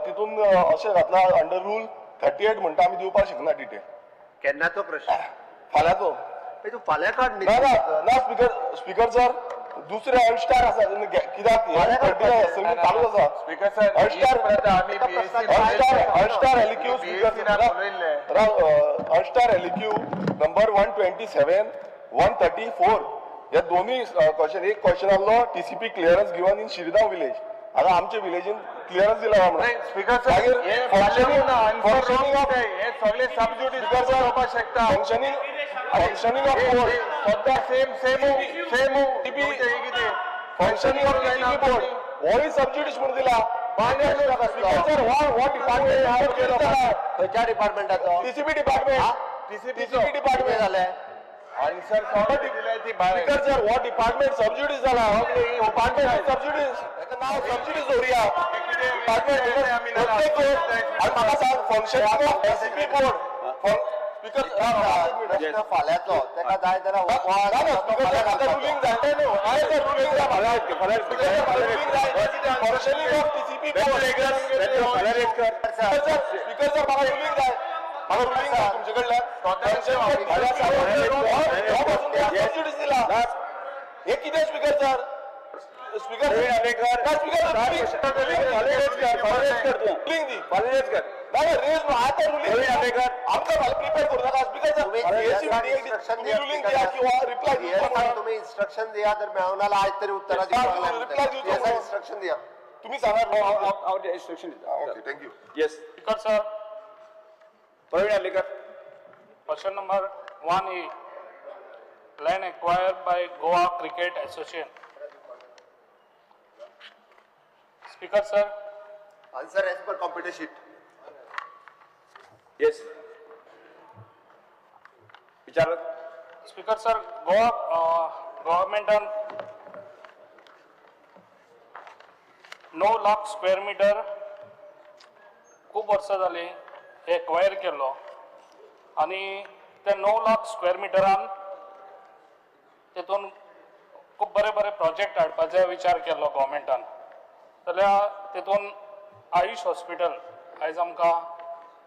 तितून अशें घातलां अंडर रूल 38 म्हणटा आमी दिवपाक शकना डिटेल. केन्नाचो प्रश्न? फाल्यांचो. तूं फाल्यां काड न्ही. ना ना ना स्पीकर, स्पीकर सर दुसरे अल्स्टार आसा कित्याक चालू आसा. स्पीकर सर अल्स्टार एलक्यू स्पीकर अल्स्टार एलक्यू नंबर 127 134 हे दोन्ही क्वेश्चन. एक क्वेश्चन आहलो TCP clearance given in Shirgaon village. हांगा आमच्या विलेजीन क्लियरन्स दिला म्हणून. स्पीकर सर हे सगळे सब ज्युडिस जावपाक शकता. फंक्शनिंग फंक्शनिंग ऑफ बोर्ड सद्या same same same functioning of TCP board होय सब ज्युडिस म्हणून दिला. स्पीकर सर हो डिपार्टमेंट खंयच्या डिपार्टमेंटाचो? TCP department. टीसीपी डिपार्टमेंट जालें आन्सर दिलाय ती भायर. स्पीकर सर हो डिपार्टमेंट सब ज्युडिस जाला. डिपार्टमेंट सब ज्युडिस नांव सब ज्युडिस दवरुया. डिपार्टमेंट प्रत्येक. आनी म्हाका सांग functioning of TCP board. Speaker प्रश्न फाल्यांचो तेका जाय जाल्यार रुलींग जाय न्हू. रुलींग जाय रुलींग जाय functioning of TCP board. Speaker sir म्हाका रुलींग जाय. म्हाका रुलींग जाय तुमचे कडल्यान. दिला हे कितें स्पीकर सर? स्पीकर रुलींग दी. रेज आतां रुलींग आमकां फाल्यां प्रिपेर करूं नाका. स्पीकर सर रुलींग दिया किंवा रिप्लाय दिया. तुमी इन्स्ट्रक्शन दिया तर मेळोंक ना आयज तरी उत्तरां रिप्लाय दिवचो. इन्स्ट्रक्शन दिया तुमी सांगा. हांव इन्स्ट्रक्शन दिता. Okay thank you. Yes speaker sir. Praveen Arlekar. Question number 1A, land acquired by Goa Cricket Association. Speaker sir. Answer as per computer sheet. Yes. विचारात. Speaker sir, Goa गव्हर्मेंटान 9 lakh square metre खूब वर्सां जालीं acquire केल्लो आनी ते 9 lakh square मिटरान तेतून खूब बरे बरे प्रोजेक्ट हाडपाचो विचार केल्लो गव्हर्मेंटान. जाल्यार तेतून आयुश हॉस्पिटल आयज आमकां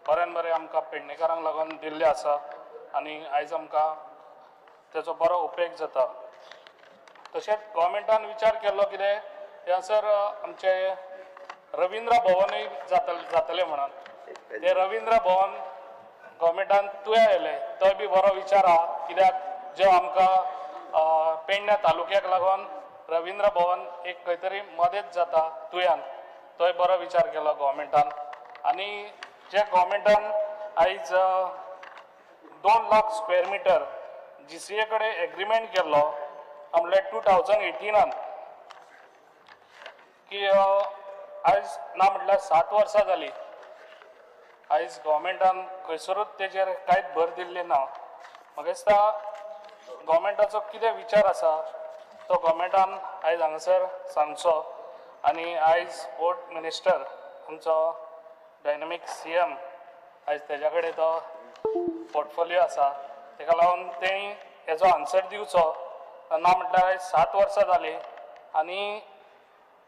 बऱ्यान बरें आमकां पेडणेकारांक लागून दिल्लें आसा आनी आयज आमकां तेचो बरो उपेग जाता. तशेंच गव्हर्मेंटान विचार केल्लो कितें ह्यासर आमचें रविंद्र भवनूय जातलें म्हणून. तें रविंद्र भवन गव्हर्मेंटान तुया येयलें तोय बी बरो विचार आहा कित्याक जे आमकां पेडण्या तालुक्याक लागून रविंद्र भवन एक खंय तरी मदत जाता तुयान. तोय बरो विचार केलो गव्हर्मेंटान. आनी जे गव्हर्मेंटान आयज 2 लाख स्क्वेअर मिटर GCA कडेन एग्रीमेंट केल्लो म्हणल्यार 2018 की आयज ना म्हटल्यार 7 वर्सां जालीं आयज गव्हर्मेंटान खंयसरूच तेजेर कांयच भर दिल्ली ना. म्हाका दिसता गव्हर्मेंटाचो कितें विचार आसा तो गव्हर्मेंटान आयज हांगासर सांगचो. आनी आयज स्पोर्ट मिनिस्टर आमचो डायनामीक CM आयज तेज्या कडेन तो पोर्टफोलियो आसा तेका लागून तेणी हेजो आन्सर दिवचो. ना म्हटल्यार आयज 7 वर्सां जालीं आनी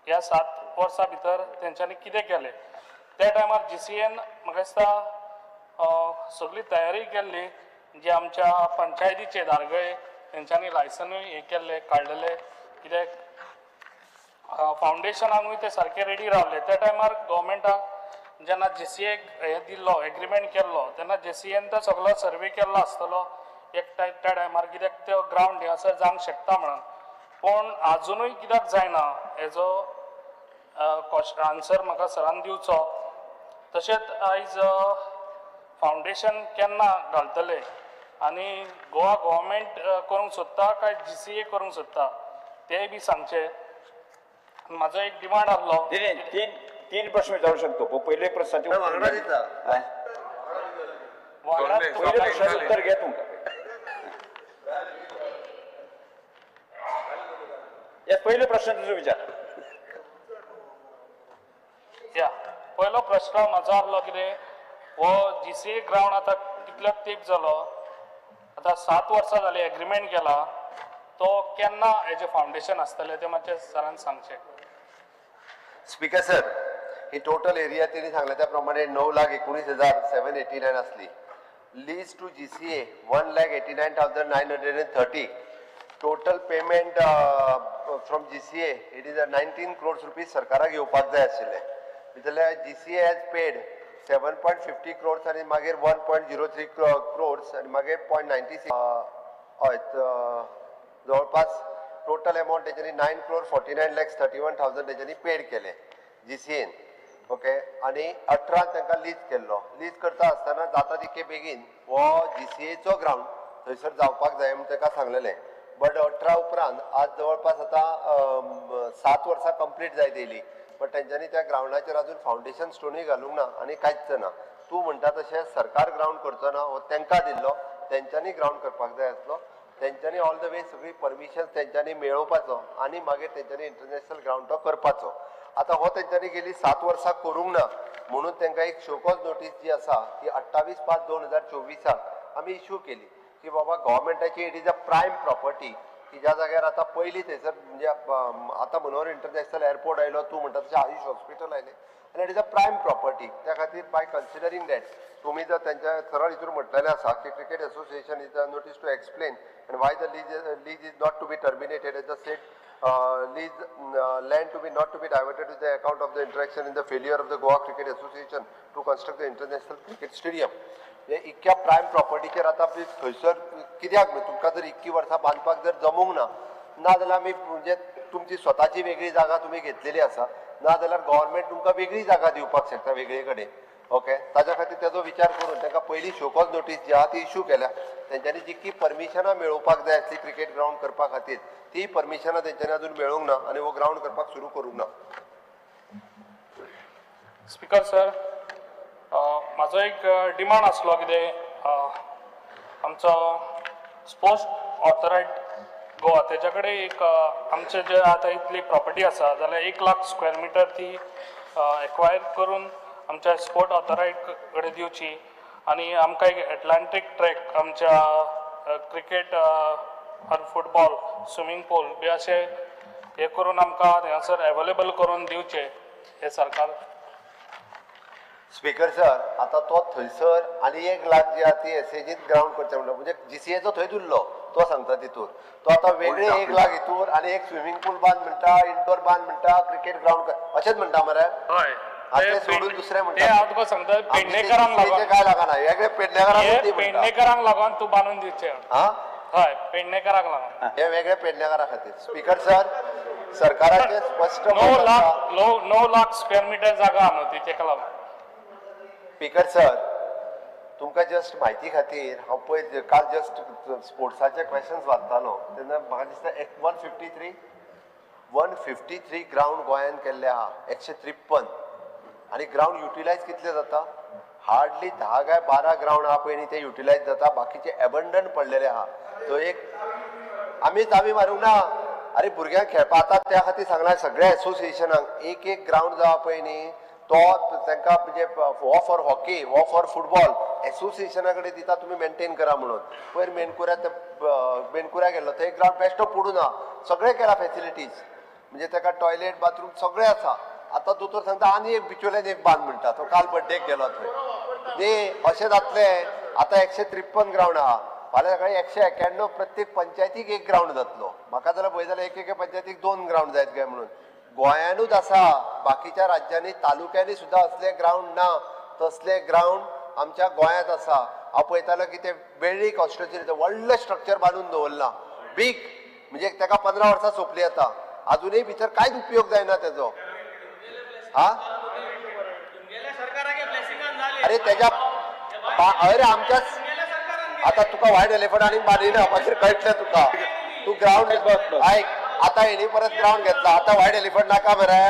ह्या 7 वर्सां भितर तेंच्यांनी कितें केलें. त्या टायमार GCAन म्हाका दिसता सगळी तयारी केल्ली जी आमच्या पंचायतीचे दारगळे तेंच्यांनी लायसनूय हें केल्लें काडलेलें कित्याक फावंडेशनाकूय ते सारके रेडी रावले. त्या टायमार गव्हर्मेंटाक जेन्ना GCAक हें दिल्लो एग्रीमेंट केल्लो तेन्ना GCAन तो सगलो सर्वे केल्लो आसतलो एक त्या टायमार कित्याक त्यो ग्रावंड हांगासर जावंक शकता म्हणून. पूण आजुनूय कित्याक जायना हेजो आन्सर म्हाका सरान दिवचो. तशेंच आयज फावंडेशन केन्ना घालतले आनी गोवा गव्हर्मेंट करूंक सोदता काय GCA करूंक सोदता तेंय बी सांगचें. म्हाजो एक डिमांड आहलो. तीन प्रश्न विचारू शकतो. पयले प्रश्नाचे उत्तर घे तुमकां. पयले प्रश्न तुजो विचार. या पयलो प्रश्न म्हाजो आहलो कितें हो GCA ground आतां कितलो तेंप जालो आतां 7 वर्सां जालीं एग्रीमेंट केला तो केन्ना हेजें फावंडेशन आसतलें तें मातशें सरान सांगचें. स्पीकर सर, ही टोटल एरिया तेणी सांगल्या त्या प्रमाणे 9,19,000 789 आसली. Lease to GCA 1,89,930. Total payment from GCA, it is a 19 crores rupees सरकाराक येवपाक जाय आशिल्ले. जाल्यार GCA has paid 7.50 crores आनी मागीर 1.03 crores आनी मागीर .96. हय, जवळपास टोटल अमावंट तेच्यांनी 9 crore 49 lakhs 31 thousand तेच्यांनी पेड केले जीसीएन. ओके, आनी 18 तांकां लीज केल्लो. लीज करता आसतना जाता तितके बेगीन हो जीसीएचो ग्रावंड थंयसर जावपाक जाय म्हूण ताका सांगलेलें. बट 18 उपरांत आज जवळपास आतां 7 वर्सां कंप्लीट जायत येयली, बट तेंच्यांनी त्या ग्रावंडाचेर अजून फावंडेशन स्टोनूय घालूंक ना आनी कांयच ना. तूं म्हणटा तशें सरकार ग्रावंड करचो ना. हो तांकां दिल्लो, तेंच्यांनी ग्रावंड करपाक जाय आसलो. तेंच्यांनी ऑल the way सगळी परमिशन तेंच्यांनी मेळोवपाचो आनी मागीर तेंच्यांनी इंटरनॅशनल ग्रावंड तो करपाचो. आतां हो तेंच्यांनी गेली 7 वर्सां करूंक ना म्हणून तांकां एक शोकॉज नोटीस जी आसा ती 28/5/2024 आमी इशू केली की बाबा, गव्हर्मेंटाची it is a prime property की ज्या जाग्यार आतां पयलीं थंयसर म्हणजे आतां मनोहर इंटरनॅशनल एअरपोर्ट आयलो, तूं म्हणटा तशें आयुश हॉस्पिटल आयलें आनी it is a prime property. त्या खातीर बाय कन्सिडरींग that, तुमी जर तेंच्या सरळ हितून म्हटलेलें आसा की Cricket Association is a notice to explain and why the lease is not to be terminated as the said lease land to be not to be diverted to the account of the interaction in the failure of the Goa Cricket Association to construct the international cricket stadium. म्हणजे इतक्या prime प्रॉपर्टीचेर आतां थंयसर कित्याक न्हय, तुमकां जर इतकी वर्सां बांदपाक जर जमूंक ना, ना जाल्यार आमी म्हणजे तुमची स्वताची वेगळी जागा तुमी घेतलेली आसा, ना जाल्यार गव्हर्मेंट तुमकां वेगळी जागा दिवपाक शकता वेगळे कडेन. ओके, ताच्या खातीर तेजो विचार करून तांकां पयली शोकॉज नोटीस जी आहा ती इशू केल्या. तेंच्यांनी जितकी परमिशनां मेळोवपाक जाय आसली क्रिकेट ग्रावंड करपा खातीर, ती परमिशनां तेंच्यांनी अजून मेळूंक ना आनी हो ग्रावंड करपाक सुरू करूंक ना. स्पीकर सर, म्हाजो एक डिमांड आसलो कितें, आमचो स्पोर्ट्स ऑथॉरिटी गोवा तेच्या कडेन एक आमचे जे आतां इतली प्रॉपर्टी आसा जाल्यार 1 लाख स्क्वेअर मिटर ती एक्वायर करून आमच्या स्पोर्ट ऑथॉरिटी कडेन दिवची आनी आमकां एक एटलांटीक ट्रॅक आमच्या क्रिकेट आनी फुटबॉल, स्विमींग पूल बी अशें हें करून आमकां थंयसर एवेलेबल करून दिवचें हें सरकार. स्पीकर सर, आता तो थंयसर आनी 1 लाख जी आहा ती एसएजीन ग्रावंड करचें म्हणटा, म्हणजे जीसीएचो थंयच उरलो. तो सांगता तितूर तो आतां वेगळे 1 लाख हितूर आनी एक स्विमींग पूल बांद म्हणटा, इंडोर बांद म्हणटा, क्रिकेट ग्रावंड अशेंच म्हणटा मरे. हय. आतां सोडून दुसरें म्हणटा. ते हांव तुका सांगता, पेडणेकरांक लागून. काय लागना, वेगळे पेडणेकरांक हे ती म्हणटा. पेडणेकरांक लागून तूं बांदून दिवचें. हा. हय, पेडणेकरांक लागून. हे वेगळे पेडणेकरा खातीर. स्पीकर सर, सरकाराचे स्पश्ट णव मत आसा. लाख 9 लाख स्क्वेअर मिटर जागा आहा न्हू ती, तेका लागून. स्पीकर सर, तुमकां जस्ट म्हायती खातीर, हांव पळय काल जस्ट स्पोर्ट्साचे क्वेश्चन्स वाचतालो तेन्ना म्हाका दिसता एक 153 ग्रावंड गोंयान केल्ले आहा, 153. आनी ग्रावंड युटिलायज कितले जाता? हार्डली 10 काय 12 ग्रावंड आहा पळय न्ही, ते युटिलायज जाता. बाकीचे एबंडन पडलेले आहा. तो एक आमी चावी मारूंक ना. अरे, भुरग्यांक खेळपा आतां त्या खातीर सांगला सगळ्या एसोसिएशनाक, एक एक ग्रावंड जो आहा पळय न्ही, तो तांकां म्हणजे हो फॉर हॉकी, हो फॉर फुटबॉल, एसोसिएशना कडेन दिता, तुमी मेंटेन करा म्हणून. पयर मेनकुऱ्या मेनकुऱ्या गेल्लो, थंय ग्रावंड बेश्टो पडून आहा. सगळें केलां, फेसिलिटीज म्हणजे ताका टॉयलेट, बाथरूम सगळें आसा. आतां दोतोर सांगता आनी एक बिचोल्यान एक बांद म्हणटा. तो काल बड्डेक गेलो थंय. न्ही, अशें जातलें. आतां 153 ग्रावंड आहा, फाल्यां सकाळी 191, प्रत्येक पंचायतीक एक ग्रावंड जातलो. म्हाका जाल्यार भंय जाल्यार एक एके पंचायतीक दोन ग्रावंड जायत काय म्हणून. गोंयानूच आसा, बाकीच्या राज्यांनी तालुक्यांनी सुद्दां असले ग्रावंड ना. तसले ग्रावंड आमच्या गोंयांत आसा. हांव पळयतालो की ते वेळ्ळी कॉन्स्टिट्युन्सीचें व्हडलें स्ट्रक्चर बांदून दवरलां बीग, म्हणजे ताका 15 वर्सां सोंपली आतां, अजुनूय भितर कांयच उपयोग जायना तेजो. हा, अरे तेज्या अरे आमच्याच आता तुका व्हायट एलिफंट आनी बांदिना, मागीर कळटलें तुका. तूं ग्रावंड आयक. आता हेणी परत ग्रावंड घेतला, आता व्हायट एलिफंट नाका मरे.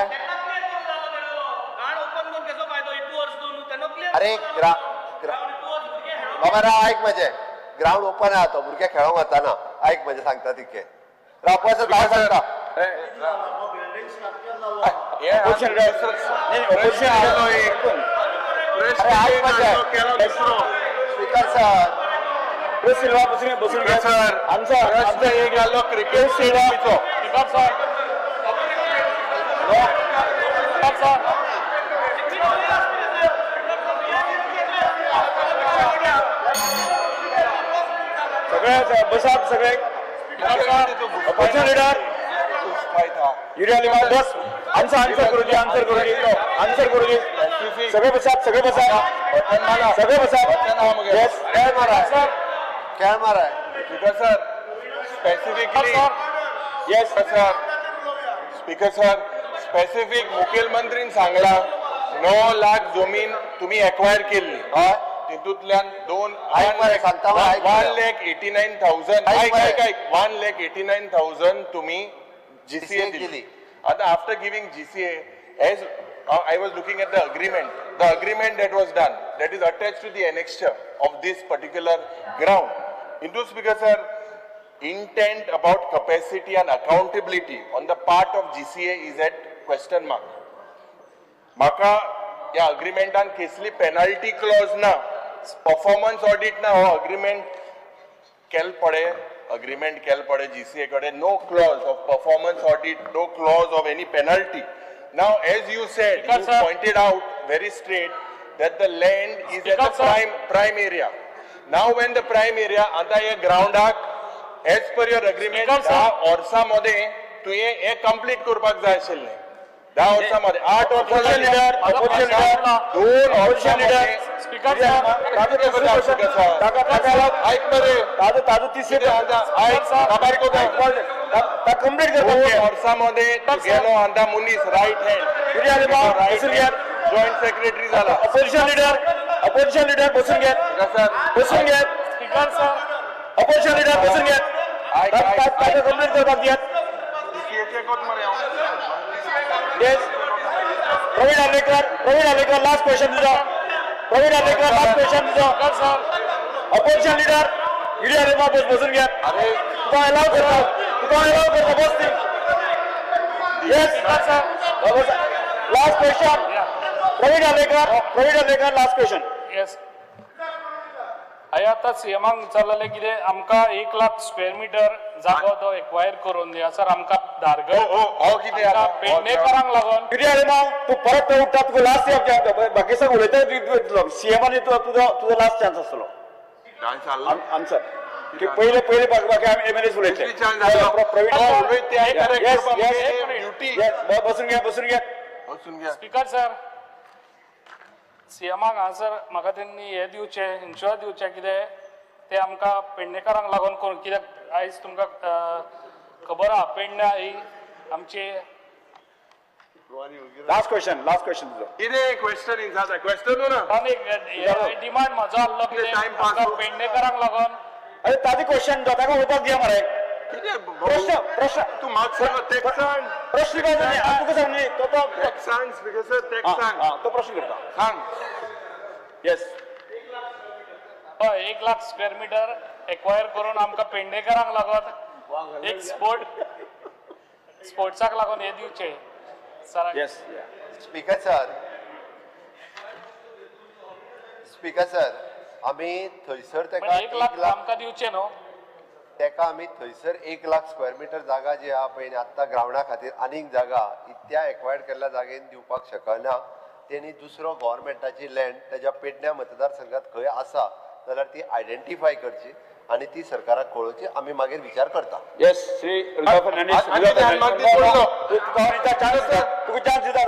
अरे ग्रा ग्रा बाबा राव, आयक म्हजें. ग्रावंड ओपन आहा, तो भुरगे खेळोंक वताना. आयक म्हजें सांगता तितकें. राव, बस, हांव सांगता. Opposition नाही, opposition अरे आयक म्हजें. केलो दुसरो. Speaker sir. प्रेस सिल्वा, बसून बसून घ्या. सर, आमचा प्रश्न एक आलो क्रिकेट स्टेडियमचो. Speaker sir, speaker sir. बसात सगळे. अपोजिशन लिडर युरिया लिमा बस. आन्सर आन्सर करू दे, आन्सर करू दे, आन्सर करू दे. सगळे बसात, सगळे बसात, सगळे बसात. येस. खेळ माराय, खेळ माराय. Speaker sir, specifically. Yes sir. Speaker sir, specific मुखेलमंत्रीन सांगला 9 लाख जमीन तुम्ही एक्वायर केल्ली, तितूंतल्यान दोन 1,89,000, ऐक ऐक ऐक, 1,89,000 तुम्ही जीसीए दिली. आता after giving GCA, as I was looking at the agreement, the agreement that was done, that is attached to the annexure of this particular ground. Into speaker sir, intent about capacity and accountability on the part of GCA is at question mark. म्हाका ह्या अग्रीमेंटान कसली penalty Claus ना, performance audit ना, हो agreement केल पडे, agreement केल पडे जीसीए कडेन. No clause of performance audit, no clause of any penalty. Now as you said, you pointed out very straight that the land is at the prime area. Now when the prime area आतां हे ग्रावंडाक as per your agreement 10 वर्सां मदें तुवें हें complete करपाक जाय आशिल्लें. 10 वर्सां मदें 8 वर्सां लिडर, 2 वर्सां लिडर. स्पीकर ऐक मरे, ताजो तिसरे कंप्लीट करपाक. 2 वर्सां मदें तुगेलो आतां मनीस रायट हँड जॉयंट सेक्रेटरी जाला. अपोजिशन लिडर, अपोजिशन लिडर बसून घे, बसून घे. स्पीकर सर, अपोजिशन लिडर बसून घे, ताका कंप्लीट करपाक दियात. Yes. Praveen Alekar, Praveen Alekar last question तुझो. प्रवीण आलेकर लास्ट क्वेश्चन तुझो. अपोजिशन लिडर युरिया लिमा बस, बसून घे. तुका अलाव करता, तुका अलाव करता, बस ती. Yes, last question Praveen Alekar, Praveen Alekar last question. Yes. हांवें आतां सीएमाक विचारलेलें कितें आमकां 1 लाख स्क्वेअर मिटर जागो तो एक्वायर करून दी सर, आमकां धारगळ पेडणेकरांक लागून. युरिया लिमा तूं परत थंय उठ्ठा, तुका लास्ट बाकी सगळें उलयता सीएमानी, तुजो लास्ट चान्स आसतलो आन्सर. पयले पयले बाकी आमी एमएलए उलयतले. प्रवीण बसून घ्या, बसून घ्या. स्पीकर सर, सीएमाक हांगासर म्हाका तेंनी हें दिवचें, इन्शुरन्स दिवचें कितें ते आमकां पेडणेकारांक लागून करून, कित्याक आयज तुमकां खबर आहा पेडण्या ही आमची. लास्ट क्वेश्चन, लास्ट क्वेश्चन तुजो. कितें क्वेश्चन जाता, क्वेश्चन ना आनी डिमांड म्हाजो आहलो कितें आमकां पेडणेकारांक लागून. अरे ताजे क्वेश्चन ताका उलोवपाक दिया मरे. प्रश्न प्रश्न तूं म्हाका सांग, तेक सांग प्रश्न काय तुका सांग न्ही तो तेक सांग स्पीकर सर, तेक सांग. तो प्रश्न करता सांग. येस. हय, 1 लाख स्क्वेअर मिटर एक्वायर करून आमकां पेडणेकारांक लागून एक स्पोर्ट स्पोर्ट्साक लागून हें दिवचें सराक. Yes. Speaker sir, speaker sir, आमी थंयसर तेका 1 लाख आमकां दिवचें न्हू तेका. आमी थंयसर 1 लाख स्क्वेअर मिटर जागा जी आहा पळय आत्तां ग्रावंडा खातीर आनीक जागा त्या एक्वायर्ड केल्ल्या जागेन दिवपाक शकना. तेणी दुसरो गव्हर्मेंटाची लँड तेज्या पेडण्या मतदारसंघात खंय आसा जाल्यार ती आयडेंटिफाय करची आनी ती सरकाराक कळोवची, आमी मागीर विचार करता. येस. श्री रुजा फर्नांडीस. तुका चान्स दिता.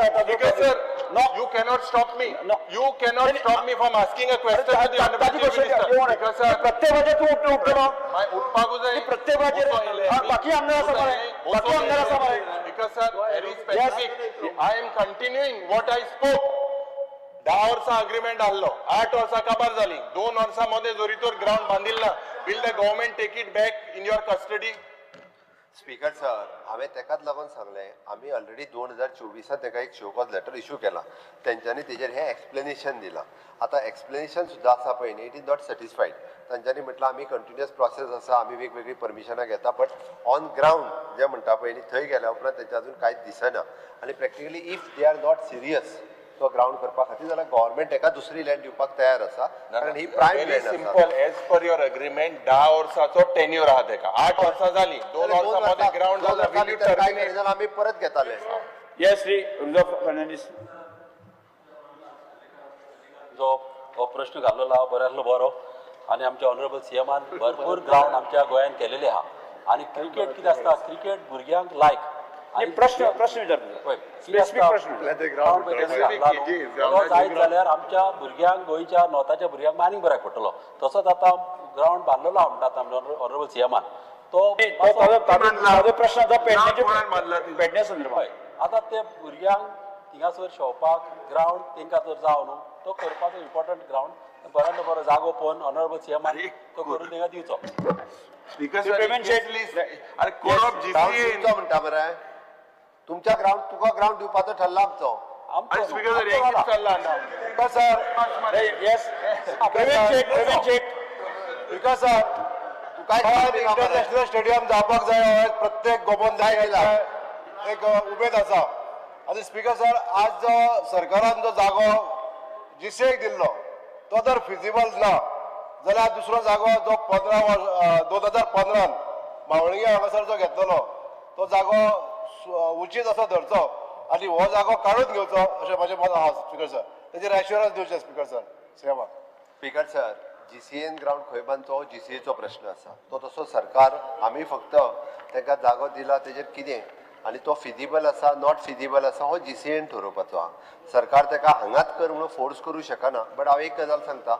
Sir, you cannot stop me. You cannot stop me from asking a question to the honorable Chief Minister. Because sir, प्रत्येकाचे तूं उठलो, उठपाकूच जाय. प्रत्येकाचेर बाकी आमदार आसा मरे, बाकी आमदार आसा मरे. Because sir, very specific. I am continuing what I spoke. 10 वर्सां अग्रीमेंट आहलो, 8 वर्सां काबार जाली, 2 वर्सां मदें जरी तर ग्रावंड बांदिल ना, will the government take it back in your custody? Speaker sir, हांवें तेकाच लागून सांगलें, आमी ऑलरेडी 2024 तेका एक शो कॉज लेटर इशू केला, तेंच्यांनी तेजेर हें एक्सप्लेनेशन दिलां. आतां एक्सप्लेनेशन सुद्दां आसा पळय न्ही, it is not satisfied. तांच्यांनी म्हटलां आमी कंटिन्युअस प्रोसेस आसा, आमी वेगवेगळीं परमिशनां घेता, बट ऑन ग्रावंड जें म्हणटा पळय न्ही थंय गेल्या उपरांत तेंचें अजून कांयच दिसना. आनी practically if they are not serious तो ग्रावंड करपा खातीर जाल्यार गव्हर्मेंट तेका दुसरी लँड दिवपाक तयार आसा, कारण ही प्रायम लँड आसा. Simple, as per your agreement 10 वर्साचो टेन्युअर आहा तेका, 8 वर्सां जाली, 2 वर्सां मदें ग्रावंड जाला, will you terminate? आमी परत घेताले. येस. श्री रुजा फर्नांडीस. जो हो प्रश्न घाल्लो आहा बरो आसलो बरो. आनी आमच्या ऑनरेबल सीएमान भरपूर ग्रावंड आमच्या गोंयान केलेले आहा. आनी क्रिकेट कितें आसता, क्रिकेट भुरग्यांक लायक. आनी प्रश्न प्रश्न विचार, स्पेसिफीक प्रश्न. तो जायत जाल्यार आमच्या भुरग्यांक, गोंयच्या नॉर्थाच्या भुरग्यांक आनीक बऱ्याक पडटलो. तसोच आतां ग्रावंड बांदलेलो आहा म्हणटा आतां ऑनरेबल सीएमान, तो प्रश्न आतां पेडण्या संदर्भात. आतां ते भुरग्यांक थिंगासर शोवपाक ग्रावंड तेंकां जर जावं न्हू, तो करपाचो इम्पॉर्टंट ग्रावंड बऱ्यांतलो बरो जागो पळोवन ऑनरेबल सीएमान तो करून तेंकां दिवचो. म्हणटा बरें, तुमच्या ग्रावंड, तुका ग्रावंड दिवपाचो ठरला आमचो. सर इंटरनॅशनल स्टेडियम जावपाक जाय, प्रत्येक गोबोन जाय एक उमेद आसा. आनी स्पीकर सर, आज जो सरकारान जो जागो जीसीएक दिल्लो तो जर फिजिबल ना जाल्यार दुसरो जागो जो 2015 मावळिंगे हांगासर जो घेतलेलो तो जागो उचीत असो धरचो आनी हो जागो काडून घेवचो अशें म्हाजें मत आहा स्पीकर सर. तेजेर एश्युरन्स दिवचें स्पीकर सर सीएमाक. स्पीकर सर, जीसीएन ग्रावंड खंय बांदचो हो जीसीएचो प्रश्न आसा. तो तसो सरकार आमी फक्त तांकां जागो दिला तेजेर कितें आनी तो फिजिबल आसा not feasible आसा हो जीसीएन ठरोवपाचो आहा. सरकार ताका हांगाच कर म्हणून फोर्स करूं शकना. बट हांव एक गजाल सांगता,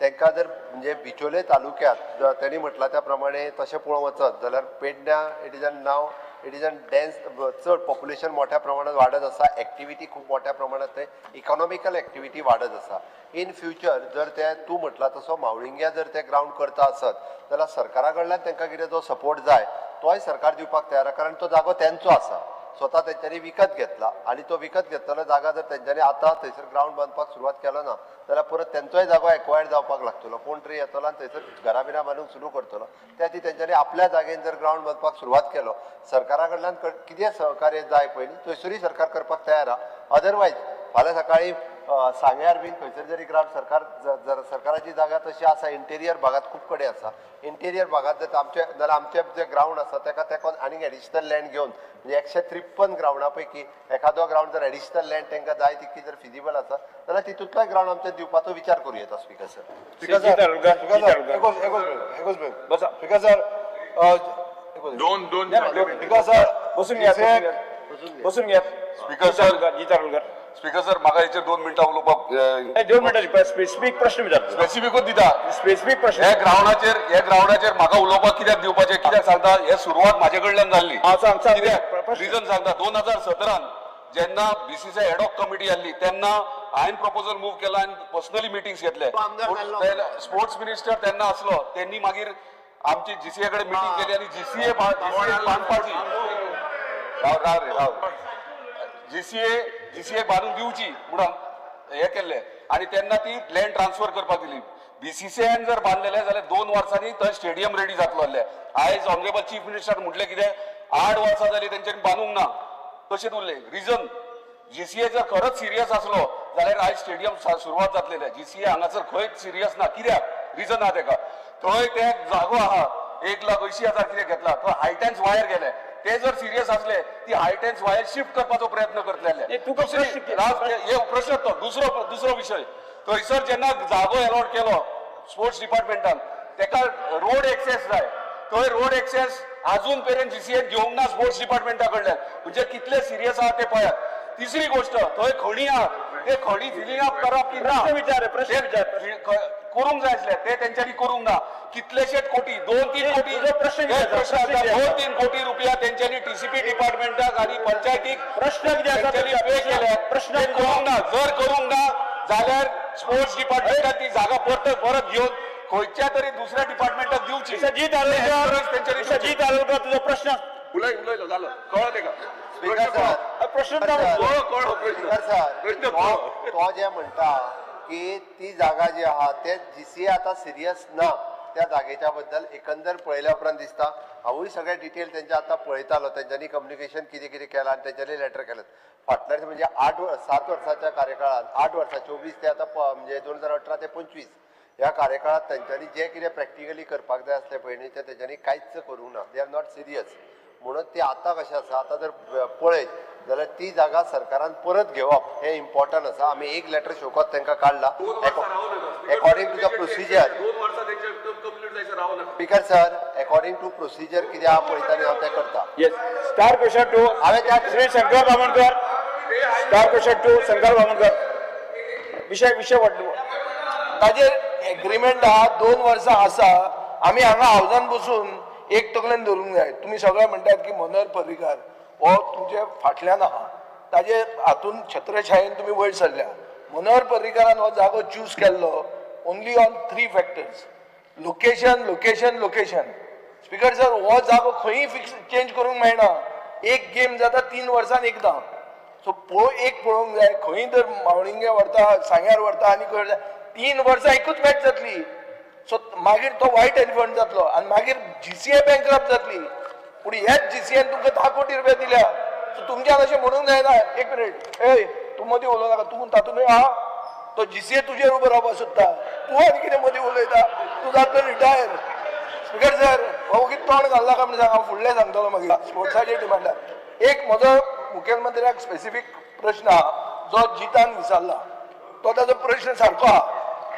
तांकां जर म्हणजे बिचोले तालुक्यांत तेणी म्हटलां त्या प्रमाणे तशें पळोवंक वचत जाल्यार पेडण्यां it is an now it is an dense, चड पॉप्युलेशन मोठ्या प्रमाणात वाडत आसा, एक्टिविटी खूब मोठ्या प्रमाणात थंय इकॉनॉमिकल एक्टिविटी वाडत आसा. इन फ्युचर जर ते तूं म्हटलां तसो मावळिंग्या जर ते ग्रावंड करता आसत जाल्यार सरकारा कडल्यान तांकां कितें जो सपोर्ट जाय तोय सरकार दिवपाक तयार आसा, कारण तो जागो तेंचो आसा, स्वता तेंच्यांनी विकत घेतला आनी तो विकत घेतलेलो जागा जर तेंच्यांनी आतां थंयसर ग्रावंड बांदपाक सुरवात केलो ना जाल्यार परत तेंचोय जागो एक्वायर्ड जावपाक लागतलो. कोण तरी येतलो आनी थंयसर घरां बिरां बांदूंक सुरू करतलो. त्या खातीर तेंच्यांनी आपल्या जागेन जर ग्रावंड बांदपाक सुरवात केलो, सरकारा कडल्यान कितें सहकार्य जाय पयलीं थंयसरूय सरकार करपाक तयार आहा. अदरवायज फाल्यां सकाळीं सांग्यार बीन खंयसर जरी ग्रावंड सरकार जर सरकाराची जागा तशी आसा, इंटेरियर भागांत खूब कडेन आसा, इंटेरियर भागांत जर आमचे जाल्यार आमचे जे ग्रावंड आसा ताका तेका आनीक एडिशनल लँड घेवन म्हणजे 153 ग्रावंडा पैकी एखादो ग्रावंड जर एडिशनल लँड तांकां जाय तितकी जर फिजिबल आसा जाल्यार तितूंतलोय ग्रावंड आमचे दिवपाचो विचार करूं येता. स्पीकर सर, स्पीकर सर, दोन सर बसून घ्या. स्पीकर सर, स्पीकर सर, म्हाका हेचेर 2 मिनटां उलोवपाक. 2 मिनटां स्पेसिफीक प्रश्न विचार. स्पेसिफिकूच दिता, स्पेसिफीक प्रश्न. ह्या ग्रावंडाचेर म्हाका उलोवपाक कित्याक दिवपाचें, कित्याक सांगता, हे सुरवात म्हाजे कडल्यान जाल्ली. कित्याक रिजन सांगता, 2017 जेन्ना बीसीसीआय एडॉक कमिटी आसली तेन्ना हांवें प्रपोजल मूव केला आनी पर्सनली मिटिंग्स घेतले. स्पोर्ट्स मिनिस्टर तेन्ना आसलो, तेन्नी मागीर आमची जीसीए कडेन मिटींग केली आनी जीसीए बांदपाची, राव राव रे राव, जीसीए बांदून दिवची म्हणून हे केल्ले आनी तेन्ना ती लँड ट्रान्सफर करपाक दिली. बीसीसीआयन जर बांदलेले जाल्यार 2 वर्सांनी थंय स्टेडियम रेडी जातलो आसलें. आयज ऑनरेबल चीफ मिनिस्टर म्हटलें कितें, 8 वर्सां जालीं तेंच्यांनी बांदूंक ना, तशेंच उरलें. रिजन, जीसीए जर खरोच सिरियस आसलो जाल्यार आयज स्टेडियम सुरवात जातलेले. जीसीए हांगासर खंयच सिरियस ना, कित्याक रिजन आहा तेका, थंय ते जागो आहा 1,80,000 कितें घेतला, थंय हायटेन्स वायर गेले. ते जर सिरियस असले ती हायटेन्स वायर शिफ्ट करपाचो प्रयत्न करतले. प्रश्न तो दुसरो विशय, थंयसर जेन्ना जागो एलॉट केलो स्पोर्ट्स डिपार्टमेंटान तेका रोड एक्सेस जाय, थंय रोड एक्सेस अजून पर्यंत जीसीएन घेवंक ना स्पोर्ट्स डिपार्टमेंटा कडल्यान. म्हणजे कितले सिरियस आहा ते पळयात. तिसरी गोष्ट, थंय खणी आहा, ते खणी फिलिंग अप करप की ना, करूंक जाय आसले ते तेंच्यांनी करूंक ना. कितलेशेच कोटी, 2-3 कोटी, 2-3 कोटी रुपया तेंच्यांनी टीसीपी डिपार्टमेंटाक आनी पंचायतीक पे केले, प्रश्न करूंक ना. जर करूंक ना जाल्यार स्पोर्ट्स डिपार्टमेंटाक ती जागा परत परत घेवन खंयच्या तरी दुसऱ्या डिपार्टमेंटाक दिवची. सजीत आरोलकर, तुजो प्रश्न उलय उलयलो जालो, कळ्ळो तेका प्रश्न. तो जे म्हणटा की ती जागा जी आहा ते जीसीए आतां सिरियस ना त्या जागेच्या बद्दल एकंदर पळयल्या उपरांत दिसता. हांवूय सगळे डिटेल तेंचे आतां पळयतालो, तेंच्यांनी कम्युनिकेशन कितें कितें केलां आनी तेंच्यांनी लेटर केलें. फाटल्या म्हणजे 8-7 वर्साच्या कार्यकाळांत, 8 वर्सां 24 ते आतां म्हणजे 2018 ते 25 ह्या कार्यकाळांत तेंच्यांनी जें कितें प्रॅक्टिकली करपाक जाय आसलें पळय न्ही, तें तेंच्यांनी कांयच करूंक ना. They are not serious. म्हणून ते आतां कशें आसा, आतां जर पळयत जाल्यार ती जागा सरकारान परत घेवप हें इम्पॉर्टंट आसा. आमी एक लेटर शोकत तांकां काडला according to the procedure. Speaker sir, according to procedure कितें आहा पळयता न्ही हांव तें करता. Yes, star question to हांवें त्या Shri Shankar Bamonkar. Star question to Shankar Bamonkar. विशय विशय वाडलो ताजेर एग्रीमेंट आहा, 2 वर्सां आसा. आमी हांगा हावजान बसून एक तकलेन धरूंक जाय. तुमी सगळे म्हणटात की मनोहर पर्रीकार हो तुमचे फाटल्यान आहा, ताजे हातून छत्रछायेन तुमी वयर सरल्या. मनोहर पर्रीकारान हो जागो चूज केल्लो only on 3 factors: location, location, location. Speaker sir, हो जागो खंयी फिक्स चेंज करूंक मेळना. एक गेम जाता 3 वर्सान एकदां. सो एक पळोवंक जाय, खंय तर मावळिंगे व्हरता, सांग्यार व्हरता आनी खंय 3 वर्सां एकूच मॅच जातली. सो मागीर तो वायट एलिफंट जातलो आनी मागीर जीसीए बँकरप्ट जातली. पूण ह्याच जीसीएन तुमकां 10 कोटी रुपया दिल्या. सो तुमच्यान अशें म्हणूंक जायना. एक मिनीट, ए तूं मदीं उलोवं नाका, तूं तातूंतय आहा. तो जीसीए तुजेर उबो रावपाक सोदता, तूं आनी कितें मदीं उलयता, तूं जातलो रिटायर. स्पिकर सर, हो वगीत तोंड घालना काय म्हणून सांग, हांव फुडलें सांगतलो मागीर स्पोर्ट्साचेर डिमांडार. एक म्हजो मुखेलमंत्र्याक स्पेसिफीक प्रश्न आहा जो जितान विचारला, तो ताजो प्रश्न सारको आहा.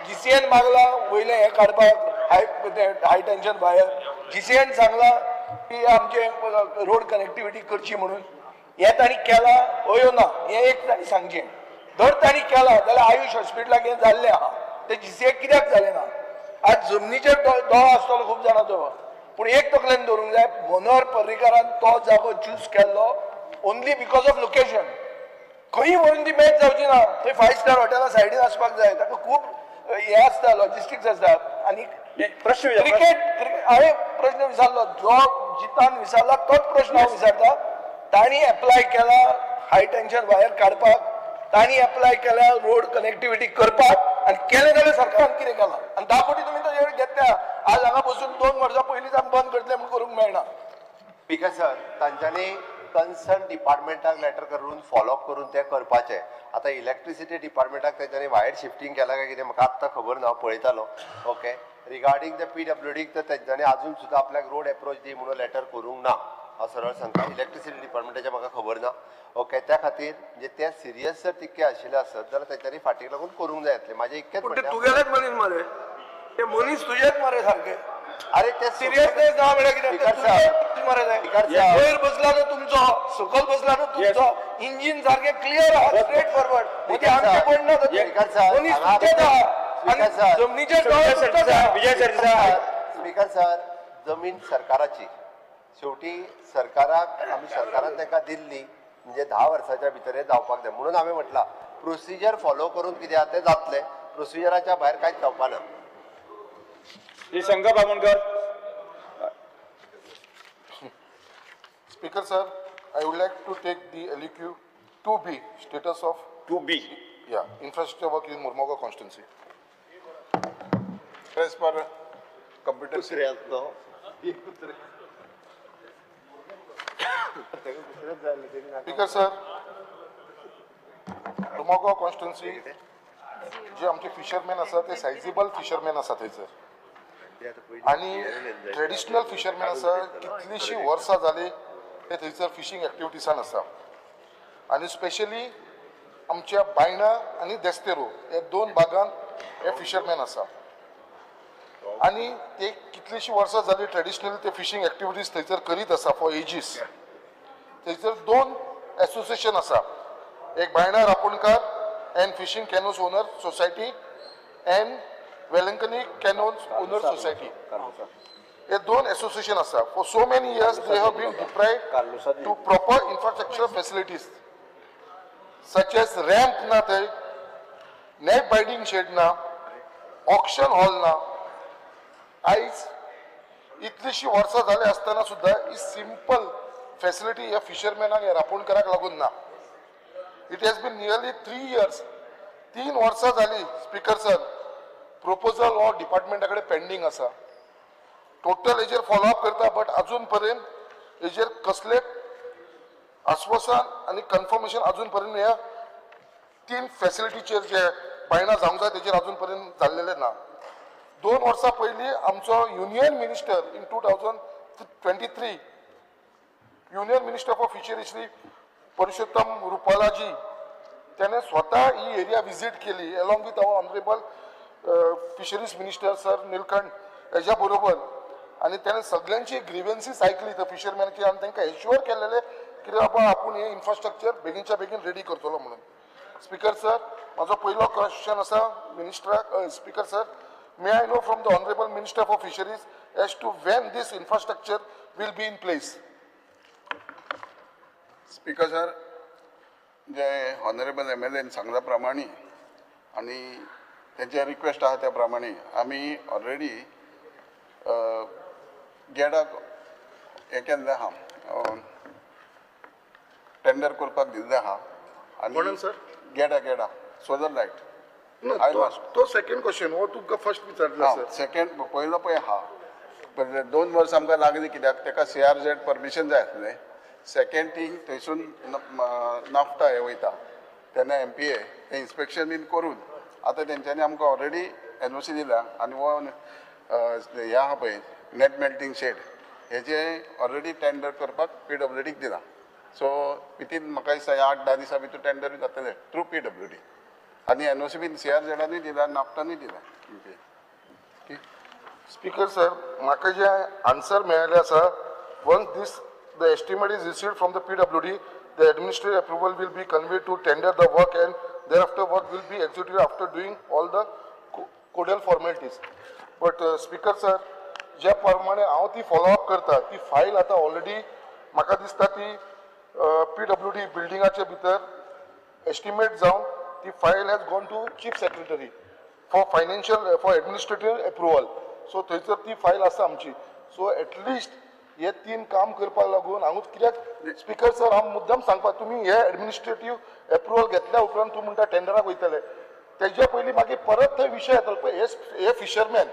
जीसीएन मागला वयलें हें काडपाक, हाय टेन्शन वायर. जीसीएन सांगला की आमचे रोड कनेक्टिविटी करची म्हणून. हें तांणी केलां हय ना हें एक तांणी सांगचें. जर तांणी केलां जाल्यार आयुश हॉस्पिटलाक हें जाल्लें आहा, तें जीसीएक कित्याक जालें ना? आज जमनीचेर दोळो आसतलो खूब जाणांचो, पूण एक तकलेन दवरूंक जाय, मनोहर पर्रीकारान तो जागो चूज केल्लो ओनली because of location. खंय व्हरून ती मॅच जावची ना, थंय 5 स्टार हॉटेला सायडीन आसपाक जाय. ताका खूब हें आसता, लॉजिस्टिक्स आसता. आनी प्रश्न क्रिकेट हांवें प्रश्न विचारलो, जो जितान विचारला तोच प्रश्न हांव विचारता. तांणी एप्लाय केला हाय टेन्शन वायर काडपाक, तांणी एप्लाय केल्या रोड कनेक्टिविटी करपाक, आनी केलें जाल्यार सरकारान कितें केलां? आनी 10 कोटी तुमी ताजे घेतल्या. आज हांगा बसून 2 वर्सां पयलींच आमी बंद करतले म्हूण करूंक मेळना. स्पिकर सर, तांच्यांनी कन्सर्न डिपार्टमेंटाक लेटर करून फॉलोअप करून तें करपाचें. आतां इलेक्ट्रिसिटी डिपार्टमेंटाक तेंच्यांनी वायर शिफ्टींग केलां काय कितें म्हाका आत्तां खबर ना, हांव पळयतालो. ओके, रिगार्डींग the पीडब्ल्यूडीक तर तेंच्यांनी आजून सुद्दां आपल्याक रोड एप्रोच दी म्हणून लेटर करूंक ना, हांव सरळ सांगता. इलेक्ट्रिसिटी डिपार्टमेंटाचें म्हाका खबर ना. ओके, त्या खातीर म्हणजे ते सिरियस जर तितके आशिल्ले आसत जाल्यार तेंच्यांनी फाटीक लागून करूंक जाय आसलें. म्हाजें इतकेंच पूण ते तुगेलेच मनीस मरे, ते मनीस तुजेच मरे सारके. अरे ते सिरियसनेस ना म्हळ्यार कितें? मरे वयर बसला तो तुमचो, सकयल बसला तो तुमचो, इंजीन सारकें क्लियर आहा, स्ट्रेट फॉरवर्ड. मदीं आमचें कोण ना, मनीस तुमचेच आहा आनी जमनीचेर दोळे तुमचोच आहा. विजय सरदेसाय. स्पिकर सर, जमीन सरकाराची, शेवटी सरकाराक आमी सरकारान तांकां दिल्ली म्हणजे 10 वर्साच्या भितर हें जावपाक जाय म्हणून हांवें म्हटलां प्रोसिजर फॉलो करून कितें आहा तें जातलें, प्रोसिजराच्या भायर कांयच जावपा ना. Shri Shankar Bamonkar. Speaker sir, I would like to take the LEQ 2B status of 2B. Yeah, infrastructure work in Mormugao constituency. As per computer. Speaker sir, Mormugao constituency जे आमचे फिशरमॅन आसा ते सायजेबल फिशरमॅन आसा थंयसर, आनी traditional fisherman आसा, कितलींशीं वर्सां जालीं ते थंयसर फिशींग एक्टिविटीसान आसा. आनी स्पेशली आमच्या बायणा आनी देस्तेरो हे 2 भागांत हे फिशरमॅन आसा, आनी ते कितलींशीं वर्सां जालीं ट्रेडिशनल ते फिशींग एक्टिविटीज थंयसर करीत आसा फॉर एजीस. थंयसर 2 एसोसिएशन आसा, एक Baina Raponkar and fishing canoes owner society and Velankanni canoes owner society. हे 2 एसोसिएशन आसा. For so many years they have been deprived to proper infrastructure facilities such as ramp ना, थंय नेट बायडींग शेड ना, auction hall ना. आयज इतलीशी वर्सां जाली आसतना सुद्दां ही सिंपल फॅसिलिटी ह्या फिशरमॅनाक ह्या रापोणकाराक लागून ना. It has been nearly 3 years, 3 वर्सां जाली स्पिकर सर, प्रपोजल हो डिपार्टमेंटा कडेन पेंडींग आसा. टोटल हेजेर फॉलोअप करता, बट अजून पर्यंत हेजेर कसलें आश्वासन आनी कन्फर्मेशन अजून पर्यंत ह्या 3 फॅसिलिटीचेर जे बायणा जावंक जाय तेजेर अजून पर्यंत जाल्लेलें ना. 2 वर्सां पयलीं आमचो union minister in 2023 union minister for fisheries Shri Parshottam रुपालाजी त्याने स्वतः ही एरिया विजीट केली along with our honourable fisheries minister sir Nilkanth हेज्या बरोबर आनी त्याने सगळ्यांची ग्रिव्हन्सीस आयकली थंय फिशरमॅनची आनी तांकां एश्युअर केलेले की बाबा आपूण हे इन्फ्रास्ट्रक्चर बेगीनच्या बेगीन रेडी करतलो म्हणून. स्पीकर सर, म्हाजो पयलो क्वेश्चन आसा मिनिस्टराक. Speaker sir, may I know from the honourable minister for fisheries as to when this infrastructure will be in place? Speaker sir, J honourable M L N सांगला प्रमाणे आनी तेंचे request आहा त्या प्रमाणे आमी ऑलरेडी गेडाक हें केल्लें आहा, टेंडर करपाक दिल्लें आहा. आनी सर गेडा गेडा सोलर लायट तो सेकंड क्वेश्चन हो तुमकां फर्स्ट विचारला सर. सेकंड पयलो पळय आहा, 2 वर्सां आमकां लागली कित्याक ताका सी आर झेड परमिशन जाय आसलें. सेकंड थिंग थंयसून नाफ्टा हे वयता तेन्ना एम पी ए तें इन्स्पेक्शन बीन करून आतां तेंच्यांनी आमकां ऑलरेडी एन ओ सी दिल्या. आनी हो हें आहा पळय नेट मेल्टींग शेड हेजें ऑलरेडी टेंडर करपाक पी डब्ल्यू डीक दिलां. सो वितीन म्हाका दिसता 8-10 दिसां भितर टेंडर जातलें थ्रू पी डब्ल्यू डी. आनी एन ओ सी बीन सी आर झेडानूय दिला, नाफ्टानूय दिला. स्पीकर सर, म्हाका जें आन्सर मेळिल्लें आसा, once this the estimate is received from the PWD, the administrative approval will be conveyed to tender the work and thereafter work will be executed after doing all the codal formalities. But speaker sir, ज्या प्रमाणे हांव ती follow up करता ती file आतां already म्हाका दिसता ती पीडब्ल्यूडी बिल्डिंगाचे भितर एस्टिमेट जावन ती file has gone to chief secretary for financial for administrative approval. So थंयसर ती फायल आसा आमची. सो एटलिस्ट हे 3 काम करपाक लागून हांव कित्याक स्पीकर सर हांव मुद्दम सांगपाक, तुमी हे एडमिनिस्ट्रेटीव एप्रुवल घेतल्या उपरांत तूं म्हणटा टेंडराक वयतले, तेज्या पयलीं मागीर परत थंय विशय येतलो. पळय हे फिशरमॅन,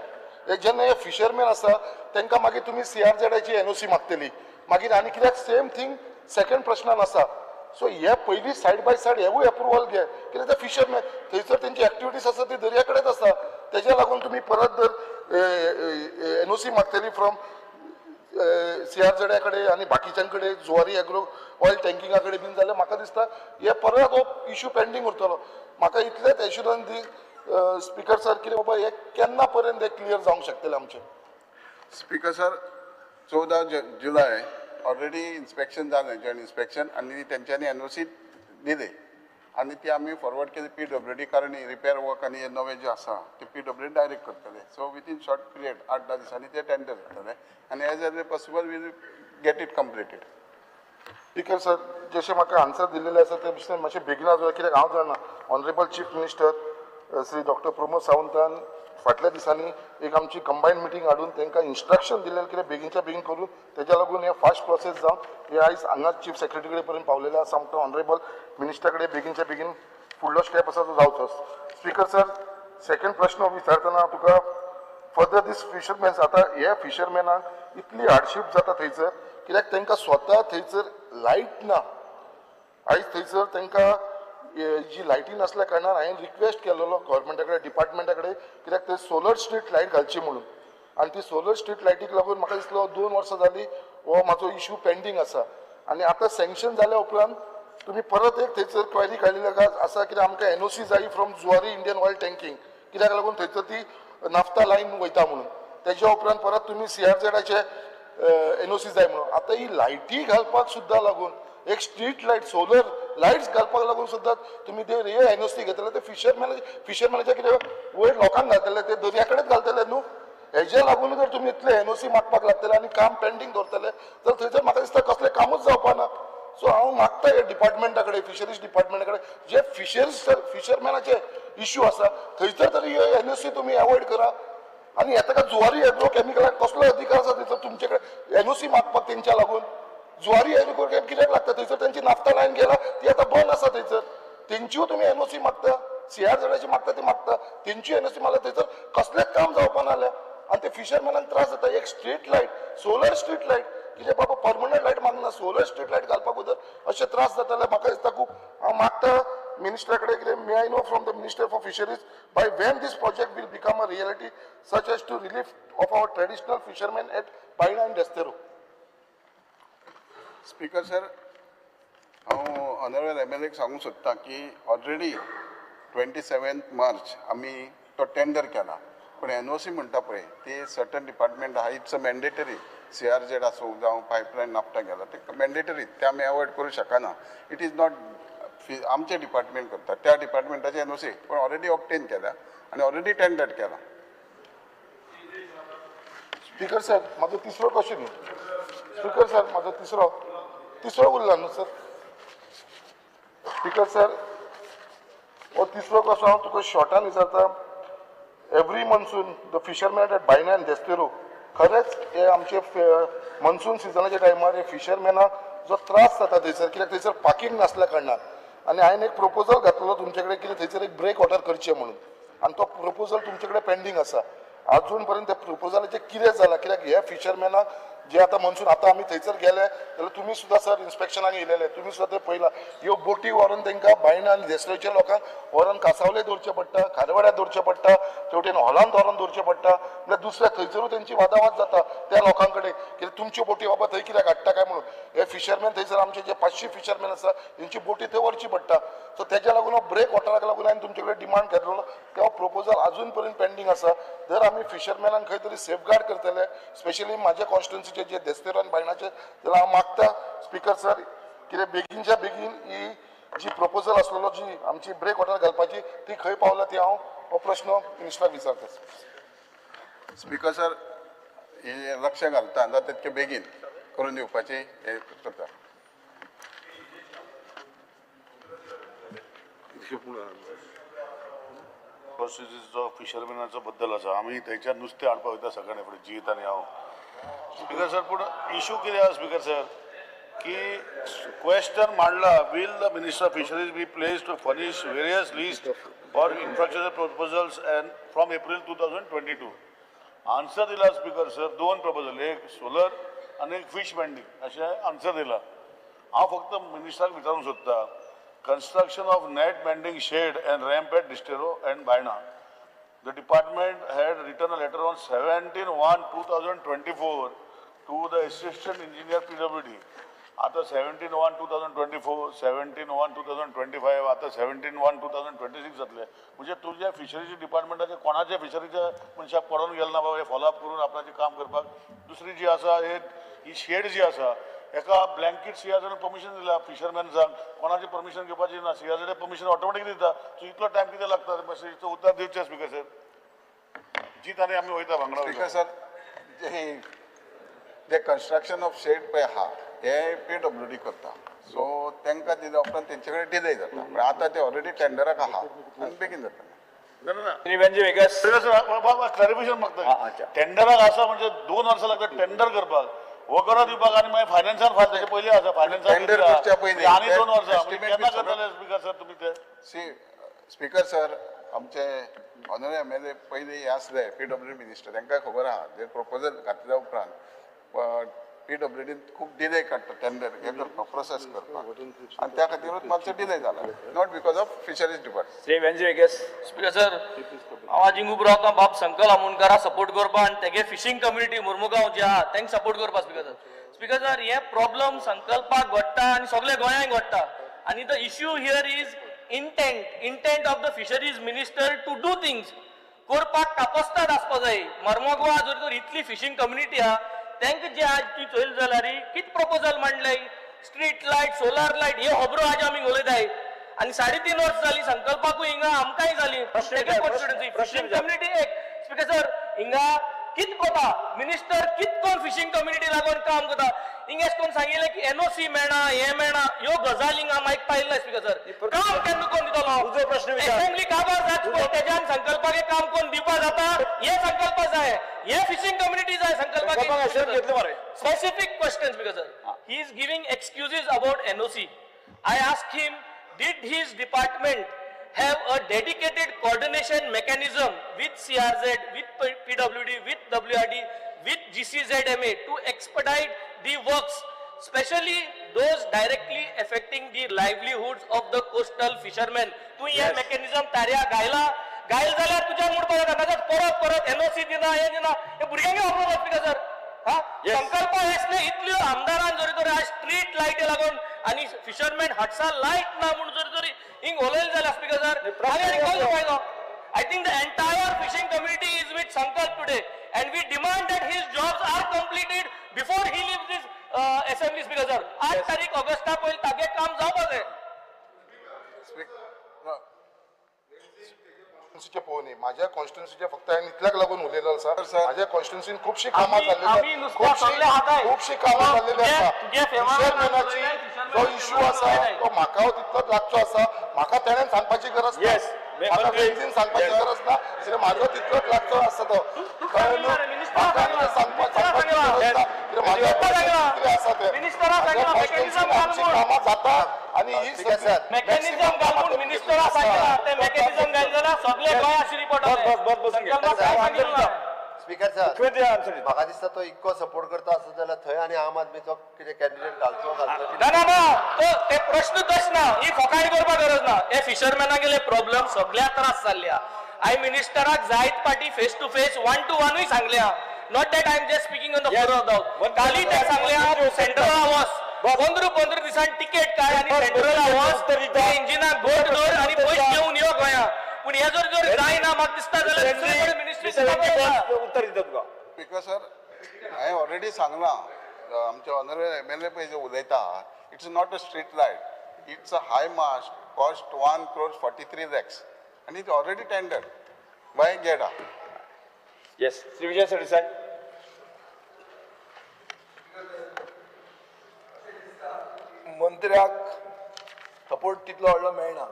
हे जेन्ना हे फिशरमॅन आसा तांकां मागीर तुमी सी आर झेडाची एन ओ सी मागतली मागीर. आनी कित्याक सेम थींग सेकंड प्रश्नान आसा. सो हे पयलीं सायड बाय सायड हेवूय एप्रुवल घे, कित्याक ते फिशरमॅन थंयसर तेंची एक्टिविटीज आसा ती दर्या कडेच आसा. तेज्या लागून तुमी परत जर एन ओ सी मागतली फ्रॉम सी आर झेडा कडेन आनी बाकीच्यां कडेन जुवारी एग्रो ऑयल टँकिंगा कडेन बीन जाल्यार म्हाका दिसता हे परत हो इशू पेंडींग उरतलो. म्हाका इतलेंच एश्युरन्स दी स्पीकर सर कितें बाबा हे केन्ना पर्यंत हे क्लियर जावंक शकतलें आमचें? स्पीकर सर, 14 जुलय ऑलरेडी इन्स्पेक्शन जालें, जॉयंट इन्स्पेक्शन, आनी तेंच्यांनी एन ओ सी दिली आनी ती आमी फॉरवर्ड केली पी डब्ल्यू डी, कारण रिपेर वर्क आनी हे नवें जें आसा ते पी डब्ल्यू डी डायरेक्ट करतले. सो विथीन शॉर्ट पिरियड 8-10 दिसांनी ते टेंडर जातले आनी as early possible we'll get it completed. Speaker sir, जशें म्हाका आन्सर दिल्लें आसा ते भशेन मातशें बेगीन जाय, कित्याक हांव जाणा honourable chief minister Shri doctor Pramod सावंतान फाटल्या दिसांनी एक आमची कंबायन मिटींग हाडून तांकां इन्स्ट्रक्शन दिलें कितें बेगीनच्या बेगीन करून, तेज्या लागून हे फास्ट प्रोसेस जावन हे आयज हांगा चीफ सेक्रेटरी कडेन पर्यंत पावलेले आसा. आमकां ऑनरेबल मिनिस्टरा कडेन बेगीनच्या बेगीन फुडलो स्टेप आसा तो जावचो. स्पीकर सर, सेकंड प्रश्न विचारतना तुका फर्दर दीस फिशरमॅन्स, आतां हे फिशरमॅनांक इतली हार्डशीप जाता थंयसर, कित्याक तांकां स्वता थंयसर लायट ना. आयज थंयसर तांकां जी लायटी नासल्या कारणान हांवें रिक्वेस्ट केलेलो गव्हर्मेंटा कडेन, डिपार्टमेंटा कडेन, कित्याक ते सोलर स्ट्रीट लायट घालची म्हणून. आनी ती सोलर स्ट्रीट लायटीक लागून म्हाका दिसलो 2 वर्सां जालीं हो म्हाजो इशू पेंडींग आसा. आनी आतां सँक्शन जाल्या उपरांत तुमी परत एक थंयसर क्वेरी काडलेली आसा कित्याक आमकां एन ओ सी जाय from Zuari Indian oil tanking, कित्याक लागून थंयसर ती नाफ्ता लायन वयता म्हणून. तेज्या उपरांत परत तुमी सी आर झेडाचे एन ओ सी जाय म्हणून. आतां ही लायटी घालपाक सुद्दां लागून एक स्ट्रीट लायट सोलर लायट्स घालपाक लागून सुद्दां तुमी ते एन ओ सी घेतले ते फिशरमॅनाचे कितें वयर लोकांक घालतले, ते दर्या कडेच घालतले न्हू. हेजे लागून जर तुमी इतले एन ओ सी मागपाक लागतले आनी काम पेंडींग दवरतले तर थंयसर म्हाका दिसता कसलें कामूच जावपा ना. सो हांव मागता हे डिपार्टमेंटा कडेन, फिशरीज डिपार्टमेंटा कडेन, जे फिशरमॅनाचे इश्यू आसा थंयसर तरी एन ओ सी तुमी एवॉयड करा. आनी हें जुवारी एग्रो केमिकलाक कसलो अधिकार आसा थंयसर तुमचे कडेन एन ओ सी मागपाक? तेंच्या लागून जुवारी एग्रो कित्याक लागता? थंयसर तेंची नाफ्ता लायन गेला ती आतां बंद आसा, थंयसर तेंच्यो तुमी एन ओ सी मागता, सी आर झेडाची मागता ती मागता, तेंची एन ओ सी मागता, थंयसर कसलेंच काम जावपा नासलें आनी ते फिशरमॅनांक त्रास जाता. एक street light, solar street light, कितें बाबा परमनंट लायट मागना, सोलर स्ट्रीट लायट घालपाक उदर अशे त्रास जाताले. म्हाका दिसता खूब हांव मागता मिनिस्टरा कडेन कितें may I know from the minister for fisheries by when this project will become a reality such as to relief of our traditional fishermen at Baina and Desterro. Speaker sir, हांव ऑनरेबल एम एल एक सांगूंक सोदता की already 27 मार्च आमी तो tender केला, पूण NOC म्हणटा पळय ती सर्टन डिपार्टमेंट आहा, it's a mandatory. CRZ आसूं जावं पायपलायन नाफ्टा गेला ते मॅन्डेटरी, ते आमी एवॉयड करूं शकना. It is not आमचे डिपार्टमेंट करता, त्या डिपार्टमेंटाचे एनओसी पण ऑलरेडी ऑब्टेन केल्या आनी ऑलरेडी टेंडर केला. स्पीकर सर म्हाजो तिसरो क्वेश्चन. स्पीकर सर म्हाजो तिसरो उरला न्हू सर. स्पीकर सर हो तिसरो क्वेश्चन हांव तुका शॉर्टान विचारता. Every monsoon the fisherman at Baina आनी देस्तेरो, खरेंच हे आमचे मनसून सिजनाच्या टायमार हे फिशरमॅनाक जो त्रास जाता थंयसर, कित्याक थंयसर पार्किंग नासल्या कारणान. आनी हांवें एक प्रपोजल घातलेलो तुमचे कडेन की थंयसर एक ब्रेक वॉटर करचें म्हणून, आनी तो प्रपोजल तुमचे कडेन पेंडींग आसा. अजून पर्यंत त्या प्रपोजलाचें कितें जालां? कित्याक हे फिशरमॅनाक जे आतां मनसून आतां आमी थंयसर गेले जाल्यार तुमी सुद्दां सर इन्स्पेक्शनाक येयलेले, तुमी सुद्दां ते पळयलां, ह्यो बोटी व्हरून तांकां बायणा आनी देसलेच्या लोकांक व्हरून कासावले दवरचें पडटा, खारवाड्यार दवरचें पडटा, तेवटेन हॉलांत व्हरून दवरचें पडटा. म्हणल्यार दुसऱ्या थंयसरूय तेंची वादावाद जाता त्या लोकां कडेन की तुमच्यो बोटी बाबा थंय कित्याक हाडटा काय म्हणून. हे फिशरमॅन थंयसर आमचे जे 500 फिशरमॅन आसा तेंची बोटी थंय व्हरची पडटा. सो तेज्या लागून हो ब्रेक वॉटराक लागून हांवें तुमचे कडेन डिमांड केल्लो, तो प्रपोजल अजून पर्यंत पेंडींग आसा. जर आमी फिशरमॅनांक खंय तरी सेफगार्ड करतले, स्पेशली म्हाज्या कॉन्स्टिट्युन्सीचे जे देस्तेरो आनी बायणाचे, जाल्यार हांव मागता स्पीकर सर कितें बेगीनच्या बेगीन ही जी प्रपोजल आसलेलो जी आमची ब्रेक वॉटर घालपाची ती खंय पावला ती हांव हो प्रश्न मिनिस्टराक विचारता. स्पीकर सर हे लक्ष घालता जाता तितके बेगीन करून दिवपाची हे करता. कॉन्स्टिट्युन्सीचो फिशरमॅनाचो बद्दल आसा. आमी थंयच्यान नुस्तें हाडपाक वयता सकाळीं फुडें जीत आनी हांव. स्पीकर सर पूण इशू कितें आसा स्पीकर सर की क्वेश्चन मांडला, will the minister of fisheries be place to furnish various list for infrastructure proposals and from April 2022. Answer दिला स्पीकर सर, दोन प्रपोजल, एक सोलर आनी एक फिश वेंडींग अशें आन्सर दिला. हांव फक्त मिनिस्टराक विचारूंक सोदता, construction of net mending shed and ramp at Desterro and Baina. The department had written a letter on 17/1/2024 to the assistant engineer PWD. आता 17/1/2024, 17/1/2025, आता 17/1/2026 जातले. म्हणजे तुज्या फिशरीज डिपार्टमेंटाचे कोणाचे फिशरीच्या मनशाक पडोवन गेले ना बाबा हे फॉलोअप करून आपणाचें काम करपाक. दुसरी जी आसा ही शेड जी आसा एका ब्लँकेट सीआरझेड परमिशन दिला फिशरमॅन्सांक, कोणाचें परमिशन घेवपाची ना, सीआरझेड परमिशन ऑटोमॅटीक दिता. सो इतलो टायम कितें लागता मातशें उत्तर दिवचें स्पीकर सर. जीत आनी आमी वयता वांगडा. स्पीकर सर जे कन्स्ट्रक्शन ऑफ शेड पळय आहा हे पीडब्ल्यूडी करता, सो तांकां दिल्या उपरांत तेंचे कडेन डिले जाता, पण आतां ते ऑलरेडी टेंडराक आहा आनी बेगीन जाता. क्लॅरिफिकेशन मागता, टेंडराक आसा म्हणजे 2 वर्सां लागता टेंडर करपाक, वगैरे दिवपाक आनी मागीर फायनान्सान फायल तेचे पयलीं आसा फायनान्सान टेंडर करच्या पयलीं आनी 2 वर्सां केन्ना करतले स्पीकर सर तुमी ते? सी स्पीकर सर आमचे ऑनरेबल एम एल ए पयलीं हे आसले पीडब्ल्यूडी मिनिस्टर, तांकां खबर आहा जे प्रपोजल घातल्या उपरांत पीडब्ल्यूडीन खूब डिले काडटा टेंडर हे करपाक, प्रोसेस करपाक, आनी त्या खातीरूच मातसो डिले जाला, not because of fisheries department. Shri Venzy Viegas. Speaker sir हांव आज हिंग उबो रावता बाब संकल आमोणकारा सपोर्ट करपा आनी तेगे फिशींग कम्युनिटी मुर्मुगांव जे आहा तांकां सपोर्ट करपा. स्पीकर सर, स्पीकर सर हे प्रॉब्लम संकल्पाक घडटा आनी सगळे गोंयांक घडटा आनी the issue here is intent of the fisheries minister to do things. करपाक कापस्ताद आसपा जाय. मर्मगोवा जर तर इतली फिशींग कम्युनिटी आहा तांकां जे आज तूं चोयलें जाल्यार कितें प्रपोजल मांडलें, स्ट्रीट लायट, सोलार लायट ह्यो खबरो आज आमी उलयताय आनी 3.5 वर्सां जालीं संकल्पाकूय हिंगा आमकांय जाली फिशींग कम्युनिटी एक. स्पीकर सर हिंगा कितें कोता मिनिस्टर कितें कोण फिशींग कम्युनिटी लागून काम करता, हिंगा अशें कोण सांगिल्लें की एनओसी मेळना हें मेळना, ह्यो गजाली हिंगा आमी आयकपा येयलें. स्पीकर सर काम केन्ना कोण दितलो? असेंब्ली काबार जाता पळय तेज्यान संकल्पाक काम कोण दिवपा जाता, हे संकल्प जाय, हे फिशींग कम्युनिटी जाय संकल्पाक. Specific question speaker sir, he is giving excuses about NOC. I ask him, did his department have a dedicated coordination mechanism with CRZ, with PWD, with WRD, with GCZMA to expedite the works, especially those directly affecting the livelihoods of the coastal fishermen? तू हे mechanism तार्या गायला गायल जाल्यार तुज्यान म्हणपाक जाता, नाजाल्यार परत परत एनओसी दिना हें दिना, हे भुरग्यांक वापरूंक स्पीकर सर. संकल्प हेसले इतल्यो आमदारान जरी तर आज स्ट्रीट लायटी लागून आनी फिशरमॅन हटसा लायट ना म्हणून जरी तरी हिंग उलयले जाल्यार स्पीकर सर आनी कसलो फायदो? I think the entire fishing community is with Sankalp today and we demand that his jobs are completed before he leaves this assembly, Speaker sir. 8 तारीख ऑगस्टा पयलीं तागे काम जावपा जाय. कॉन्स्टिट्युन्सीचे पळोवनी माझ्या कॉन्स्टिट्युन्सीचे फक्त हांवें इतल्याक लागून उलयलो आसा. माझ्या कॉन्स्टिट्युन्सीन खुबशीं कामां जाल्लीं, खुबशीं कामां जाल्लेली आसा. फिशरमॅनाची जो इशू आसा तो म्हाका तितलोच लागचो आसा. म्हाका तेणें सांगपाची गरज ना, म्हाका वेंझीन सांगपाची गरज ना, कित्याक म्हाजो तितलोच लागचो आसा तो. कळ्ळें न्हू? म्हाका सांगपाची गरज ना, कित्याक म्हाज्या कितें आसा तें कॉन्स्टिट्युन्सीन आमची कामां जाता. आनी ही मेकॅनिझम घालून मिनिस्टरा सांगला ते मेकॅनिझम घाल जाल्यार सगळे गोंया शिरी पडटले. स्पीकर सर, म्हाका दिसता तो इतको सपोर्ट करता आसत जाल्यार थंय आनी आम आदमीचो कितें कॅन्डिडेट घालचो घालचो. ना ना ना, तो ते प्रश्न तश ना, ही फोकाणी करपाक गरज ना. हे फिशरमॅना गेले प्रॉब्लम सगळ्या त्रास जाल्ले. हांवें मिनिस्टराक जायत पाटी फेस टू फेस 1 to 1 सांगल्या. Not that I am just speaking on the floor of the house. काली ते सांगल्या सेंट्रला वच 15-15 दिसान तिकेट काड आनी सेंट्रला वच, ते इंजिनाक बोट धर आनी पयशे घेवन यो गोंया. पूण हे जर जर जायना म्हाका दिसता जाल्यार दुसरे कडेन मिनिस्ट्री उत्तर दिता तुका. स्पीकर सर, हांवें ऑलरेडी सांगलां आमचे ऑनरेबल एम एल ए पळय जे उलयता, it's not a street light, it's a high mast, cost 1 crore 43 lakhs आनी it already tender by GEDA. Yes, Shri Vijay Sardesai. मंत्र्याक सपोर्ट तितलो व्हडलो मेळना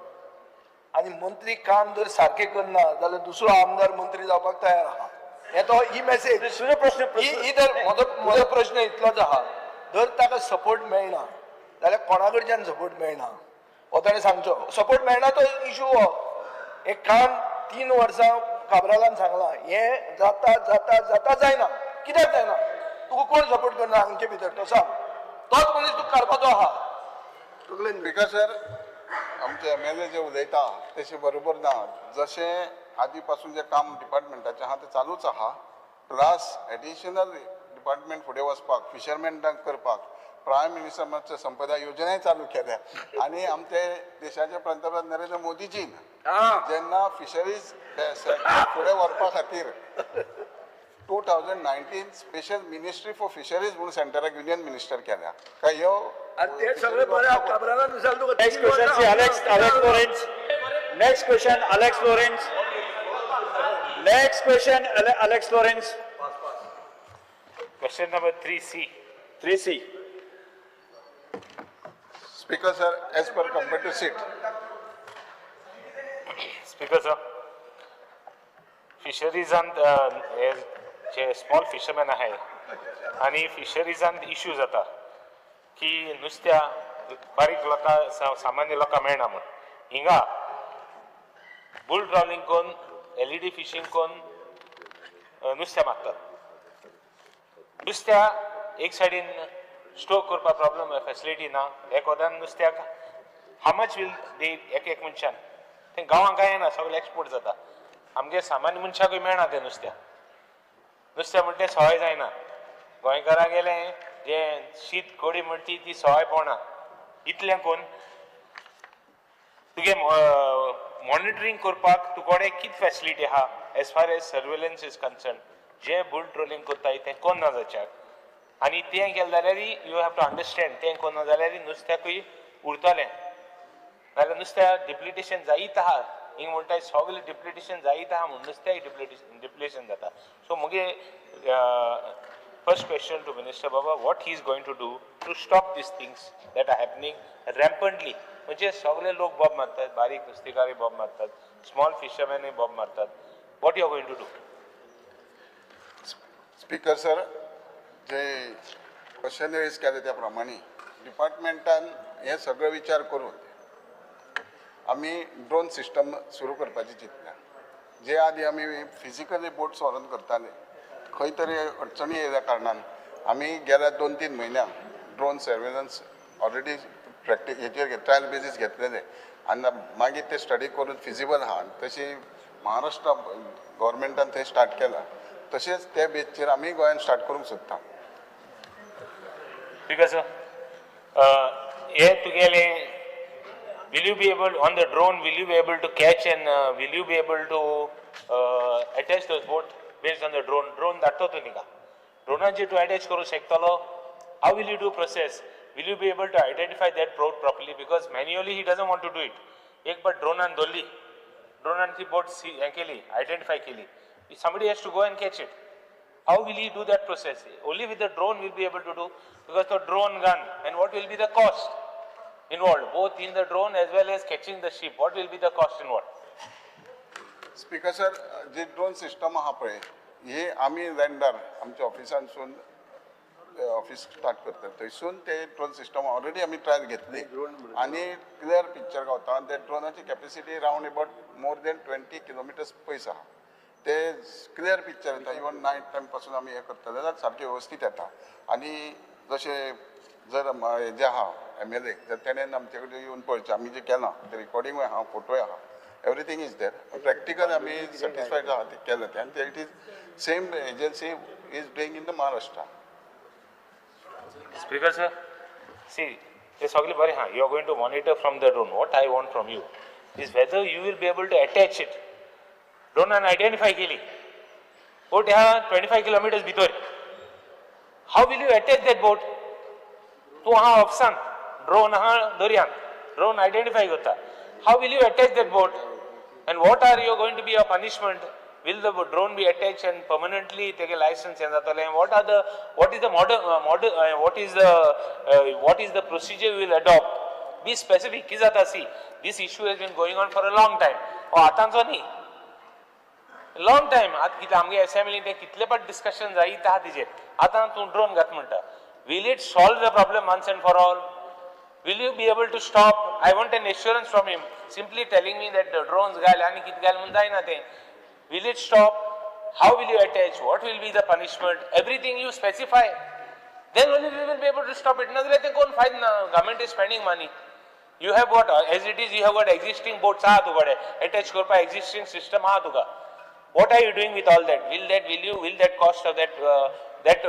आनी मंत्री काम जर सारकें करना जाल्यार दुसरो आमदार मंत्री जावपाक तयार आहा. हे तो ही मेसेज तुजो प्रश्न ही तर म्हजो प्रश्न इतलोच आहा, जर ताका सपोर्ट मेळना जाल्यार कोणा कडच्यान सपोर्ट मेळना हो ताणें सांगचो. सपोर्ट मेळना तो इशू हो. एक काम 3 वर्सां काब्रालान सांगलां, हें जाता जाता जाता जायना. कित्याक जायना? तुका कोण सपोर्ट करना हांगचे भितर तो सांग. तोच मनीस तुका काडपाचो आहा. स्पीकर सर, आमचे एम एल ए जे उलयता तशें बरोबर ना. जशें आदी पासून जें काम डिपार्टमेंटाचें आहा तें चालूच आहा. प्लस एडिशनल डिपार्टमेंट फुडें वचपाक फिशरमॅनाक करपाक प्रायम मिनिस्टर मत्स्य संपदा योजनाय चालू केल्या. आनी आमचे देशाचे पंतप्रधान नरेंद्र मोदीजीन जेन्ना फिशरीज सेक्टर फुडें व्हरपा खातीर 2019 स्पेशल मिनिस्ट्री फॉर फिशरीज म्हणून सेंटराक युनियन मिनिस्टर केल्या. काय ह्यो ते सगळे बरे काब्रालान तुका. Next question Shri Alex Lawrence. Next question Alex Lawrence. Next question Alex Lawrence. Question number 3C. 3C. Speaker sir, as per computer sheet. Speaker sir, फिशरीजांत हे जे small fisherman आहाय आनी फिशरीजांत इश्यू जाता की नुस्त्या बारीक लोकां, सामान्य लोकांक मेळना म्हूण. हिंगा बुल ट्रॉलिंग करून, एलईडी फिशींग करून नुस्त्या मारतात. नुस्त्या एक सायडीन स्टोर करपाक प्रॉब्लम, फॅसिलिटी ना. एक वदान नुस्त्याक how much will they एक एक मनशान तें गांवांक कांय येना, सगळें एक्सपोर्ट जाता. आमगे सामान्य मनशाकूय मेळना तें नुस्त्या. नुस्तें म्हणटा तें सवाय जायना. गोंयकारां गेलें जें शीत कडी म्हणटा ती ती सवाय पडना. इतलें करून तुगे मॉनिटरींग करपाक तुकोडे कितें फॅसिलिटी आहा as far as surveillance is concern? जे बुल ट्रोलिंग करताय तें कोन्ना जाच्याक आनी तें केलें जाल्यार you have to understand, तें कोन्ना जाल्यार नुस्त्याकूय उरतलें, नाजाल्यार नुस्त्या डिप्लिटेशन जायत आहा. हिंग म्हणटाय सगळें डिप्लिटेशन जायत आहा म्हूण नुस्त्याय डिप्लिटेशन जाता. सो मुगे first question to minister Baba, what he is going to do to stop these things that are happening rampantly? म्हणजे सगळे लोक बोब मारतात, बारीक नुस्तेकारय बोब मारतात, स्मॉल फिशरमॅनूय बोब मारतात. What you are going to do? Speaker sir, J question raise केले त्या प्रमाणे डिपार्टमेंटान हे सगळे विचार करून आमी ड्रोन सिस्टम सुरू करपाची चिंतल्या. जे आदी आमी फिजिकली बोट्स व्हरून करताले, खंय तरी अडचणी येयल्या कारणान आमी गेल्या 2-3 म्हयन्यांक ड्रोन सर्वेलन्स ऑलरेडी प्रॅक्टीस हेचेर ट्रायल बेजीस घेतलेले आनी मागीर ते स्टडी करून फिजिबल आहा तशी महाराष्ट्र गव्हर्मेंटान थंय स्टार्ट केला. तशेंच त्या बेजीचेर आमी गोंयान स्टार्ट करूंक सोदता. Speaker sir, हे तुगेले will you be able on the drone, will you be able to catch and will you be able to attach those boat based on the drone? Drone धाडटलो तूं तिका, ड्रोनाचेर तूं अटॅच करूंक शकतलो? How will you do process? Will you be able to identify that boat properly? Because manually he doesn't want to do it. एक bar ड्रोनान धरली, ड्रोनान ती बोट हें केली, आयडेंटिफाय केली, somebody has to go and catch it. How will he do that process? Only with the drone will be able to do, because the drone gun, and what will be the cost involved, both in the drone as well as catching the ship? What will be the cost involved? Speaker sir, ji drone system आहा पळय, हे आमी lander आमच्या ऑफिसांसून office start करतात, थंयसून ते drone system already आमी trial घेतली आनी क्लियर पिक्चर गावता. आनी ते ड्रोनाची capacity round about more than 20 kilometres पयस आहा, ते क्लियर पिक्चर येता. इवन नायट टायम पासून आमी हें करतले जाल्यार सारकें वेवस्थीत येता. आनी जशें जर हेजें आहा एम एल ए, जर तेणेन आमचे कडेन येवन पळोवचें आमी जें केलां तें रिकॉर्डिंगूय आहा, फोटोय आहा, everything is there. Practical आमी सॅटिस्फायड आहा तें केलें तें. आनी it is same agency is doing in the Maharashtra. Speaker sir, see, ते सगळें बरें आहा, you are going to monitor from the drone. What I want from you is whether you will be able to attach it. ड्रोनान identify केली, बोट ह्या 25 kilometres भितर, how will you attach that boat? तूं आहा ऑफिसान, ड्रोन आहा दर्यान, drone identify करता. How will you attach that boat and what are you going to be a punishment? Will the drone be attach and permanently तेगे licence हें जातलें? What are the, what is the model, what is the, what is the procedure will adopt? Be specific. कितें जाता, see, this issue has been going on for a long time. हो आतांचो न्ही, long time. आतां कितें आमगे एसेंब्लीन ते कितले पाट डिस्कशन जायत आहा तेजेर. आतां तूं ड्रोन घात म्हणटा, will it solve the problem once and for all? Will you be able to stop? I want an assurance from him. Simply telling me that the drones घाल आनी कितें घाल म्हूण जायना तें. Will it stop? How will you attach? What will be the punishment? Everything you specify. Then only we will be able to stop it. नाजाल्यार तें कोण फायद ना. Government is spending money. You have got, as it is, you have got existing boats आहा तुकडे attach करपाक, existing system आहा तुका. What are you doing with all that? Will that, will you, will that cost of that, that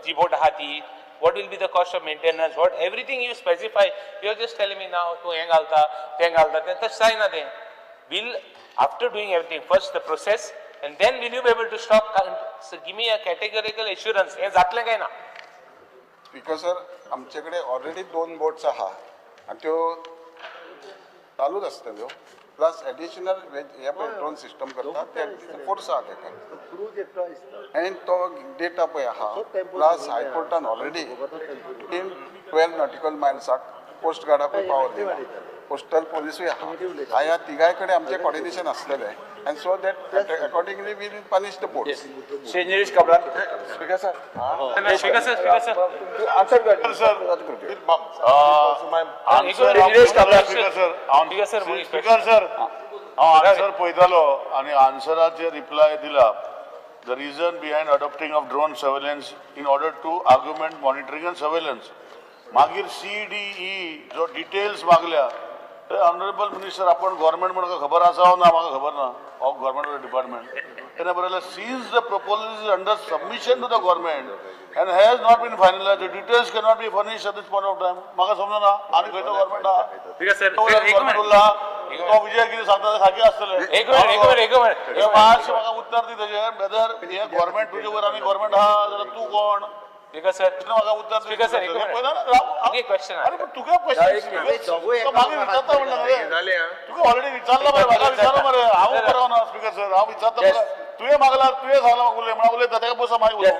ji boat आहा ती, what will be the cost of maintenance? What, everything you specify. You are just telling me now, तूं हें घालता, तें घालता, तें तशें जायना तें. Will, after doing everything, first the process, and then will you be able to stop? So give me a categorical assurance. हें जातलें काय ना? स्पीकर सर, आमचे कडेन ऑलरेडी 2 बोट्स आहा आनी त्यो चालूच आसतल्यो, प्लस एडिशनल हे पळय ड्रोन सिस्टम करता ते फोर्स आहा तेका. आनी तो डेटा पळय आहा, प्लस हायकोर्टान ऑलरेडी 10 12 नॉटिकल मायल्साक कोस्ट गार्डाकूय पावर दिला, कोस्टल पोलिसूय आहा. ह्या तिगाय कडेन आमचें कॉर्डिनेशन आसलेलें and so that accordingly we will punish the boats. Shri Nilesh Cabral. Speaker sir, Speaker sir, speaker sir, answer कर. Sir, answer Nilesh Cabral. Speaker sir, speaker sir, speaker sir, हांव answer पळयतालो आनी आन्सराचेर reply दिला. The reason behind adopting of drone surveillance in order to augment monitoring and surveillance. मागीर C D E जो details मागल्या, ते honourable minister आपण government म्हणून खबर आसा ना, म्हाका खबर ना, ऑफ गव्हर्मेंट डिपार्टमेंट. तेणें बरयलें, since the proposal is under submission to the government and has not been finalise, the details cannot be furnish at this point of time. म्हाका समजना आनी खंयचो गव्हर्मेंट आहा, स्पीकर सर, तो एक गव्हर्मेंट मिनिट, उरला, तो विजय कितें सांगता तें सारकें आसतलें. एक मिनिट, एक मिनिट, एक मिनिट. मातशें म्हाका उत्तर दी तेजेर, वेदर हें गव्हर्मेंट तुजे वयर आनी गव्हर्मेंट आहा जाल्यार तूं कोण? स्पीकर सर, म्हाका उत्तर स्पीकर सर, एक पळयना मिनिट. एक क्वेश्चन अरे पण तुका क्वेश्चन मागीर विचारता म्हणलं, तुका ऑलरेडी विचारलं मरे, म्हाका विचारलं मरे. हांव बरो ना स्पीकर सर, हांव विचारता तुका, तुवें मागला, तुवें सांगला म्हाका उलय म्हणून उलयता, तेका बसा मागीर उलोवं.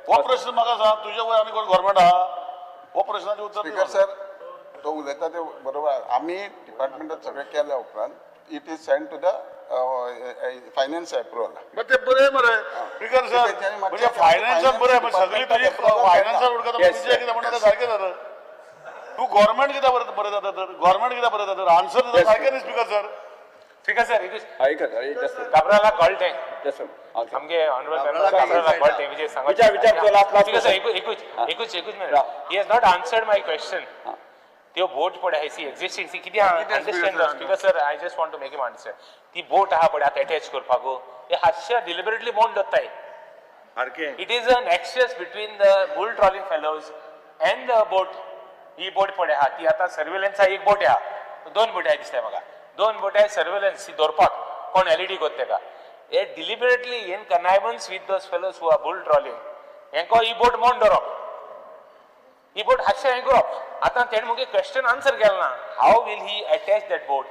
हो प्रश्न म्हाका सांग, तुजे वयर आनी कोण गव्हर्मेंट आहा? हो प्रश्नाचें उत्तर दी. स्पीकर सर, तो उलयता ते बरोबर. आमी डिपार्टमेंटात सगळें केल्या उपरांत it is send to the finance approval. ते बरें मरे स्पीकर सर, म्हणजे फायनान्सान बरें, पण सगळी तुजी फायनान्सान उडकता, विजय कितें म्हणटा तें सारकें जाता. तूं गव्हर्मेंट कित्याक बरें जाता तर, गव्हर्मेंट कित्याक बरें जाता तर, आन्सर दिता सारकें न्ही स्पीकर सर. स्पीकर सर, ऐकत काब्राला कळटें Yes, sir. आमगे ऑनरेबल मेंबर काब्राला कळटें. विजय सांग, विचार विचार तुझो last last speaker sir, एकूच एकूच एकूच minute. He has not answered my question. त्यो बोट पळय आहा, सी एक्झिस्टिंग, सी कितें understand. Speaker sir, I just want to make him answer. ती बोट आहा पळय आतां अटॅच करपाक, ते हातशे डिलिबरेटली मोड दवरताय. It is an access between the bull trawling fellows. and the boat. ही बोट पळय आहा ती आतां सर्वेलन्सा एक बोट आहा, दोन बोटी आहा दिसता म्हाका, दोन बोटी आहा सर्वेलन्स ती दवरपाक कोण एलईडी कोत्ता तेका. हे deliberately in connivance with those fellows who are bull trawling हेंको ही बोट मोड दवरप, ही बोट हातशें हें करप. आतां तेणें मुगे क्वेश्चन आन्सर केलें ना, how will he attach that boat,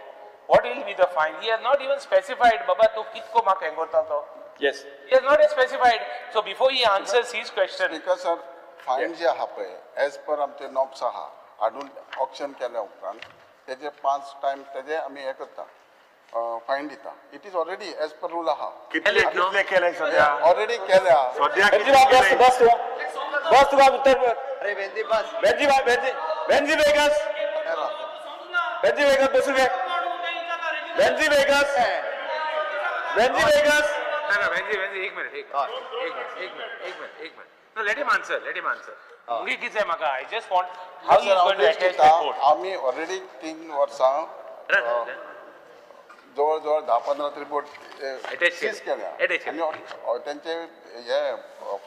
what will be the fine, he has not even specified. बाबा तूं कितको म्हाका हें करता तो. Yes, he has not specified. So before he answers his question, speaker sir, fine जे आहा पळय एज पर आमचे नॉब्स आहा हाडून ऑक्शन केल्या उपरांत तेजे 5 टायम तेजे आमी हें करता, फायन दिता. It is already as per rule आहा. कितले कितले केले सध्या? ऑलरेडी केल्या सध्या. बस बस तुका उत्तर. अरे वेंदी बस, वेंजी वेंजी वेंजी वेगस, वेंजी वेगस बसून घे. वेंजी वेगस, वेंजी वेगस. ना ना वेंजी वेंजी एक मिनिट, एक मिनिट, एक मिनिट, एक मिनिट, एक minute. No, let him answer, let him answer. मुगे कितें म्हाका, I just want how he is going to attach that boat. आमी ऑलरेडी 3 वर्सां जवळ जवळ 10-15 तरी बोट सीज केल्या आनी तेंचे हे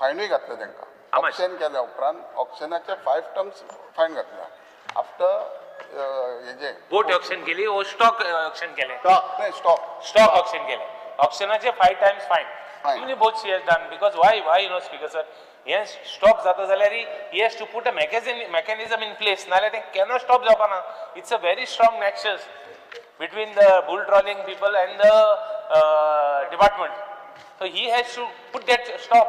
फायनूय घातले तांकां. ऑक्शन केल्या उपरांत ऑक्शनाचे 5 टर्म्स फायन घातल्या. आफ्टर हेजे बोट ऑक्शन केली ओ स्टॉक ऑक्शन केले, नाही स्टॉक स्टॉक ऑक्शन केले, ऑक्शनाचे 5 times fine. Many boats he has done because why you know speaker sir, हे स्टॉप जाता जाल्यार he has to put a mechanism in place, नाल्यार ते केन्ना स्टॉप जावपाना. It's a very strong nexus between the bull trawling people and the department. So he has to put that stop,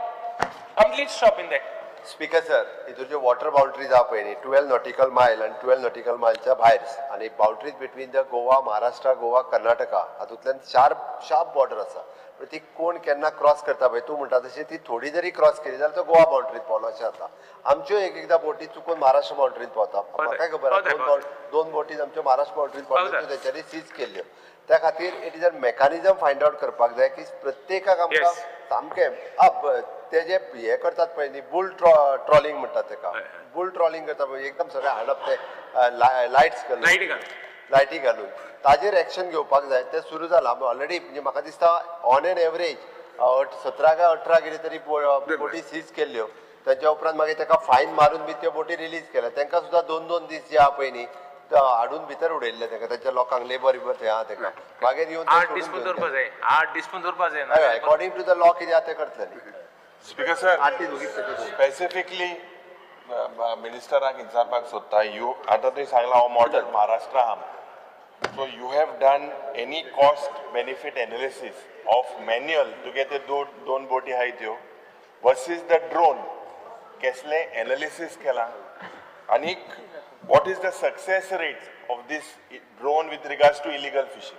complete stop in that. Speaker sir, हितून ज्यो water boundaries आहा पळय न्ही, 12 nautical मायल आनी 12 नॉटिकल मायलच्या भायर, आनी boundaries between the Goa, Maharashtra, Goa, Karnataka, हातूंतल्यान sharp border आसा. ती कोण केन्ना क्रॉस करता पळय, तूं म्हणटा तशी ती थोडी जरी क्रॉस केली जाल्यार तो गोवा बाउंड्रीत पावलो अशें जाता. आमच्यो एक एकदां बोटी चुकून महाराष्ट्र बाउंड्रीत पावता. म्हाकाय खबर आसा, दोन बोटी आमच्यो महाराष्ट्र बाउंड्रीत पावल्यो, त्यो तेंच्यांनी सीज केल्ल्यो. त्या खातीर it is a mechanism find out करपाक जाय की प्रत्येकाक आमकां सामकें ते जे हे करतात पळय न्ही, बुल ट्रॉलिंग म्हणटात तेका, बुल ट्रॉलिंग करता पळय, एकदम सगळें हाडप ते लायट्स घालून, लायटी घालून, ताजेर एक्शन घेवपाक जाय. तें सुरू जालां ऑलरेडी. म्हणजे म्हाका दिसता ऑन एन एवरेज 17 काय 18 कितें तरी बोटी सीज केल्ल्यो. ताच्या उपरांत मागीर ताका फायन मारून बी त्यो बोटी रिलीज केल्या. तांकां सुद्दां 2-2 दीस जे आहा पळय न्ही हाडून भितर उडयल्ले ताका, तांच्या लोकांक लेबर बिबर थंय आहा ताका मागीर येवन 8 दीस पण दवरपा जाय, 8 दीस पण दवरपा जाय. अकॉर्डिंग टू the law कितें आहा तें करतले. स्पीकर सर, स्पेसिफिकली मिनिस्टराक विचारपाक सोदता, you आतां तुवें सांगलां हांव मॉडल महाराष्ट्र आहा, so you have done any cost benefit analysis of manual तुगे ते दोन बोटी आहाय त्यो वर्सीस the drone, केसलें एनालिसीस केलां आनीक what is the success rate of this drone with regards to illegal fishing?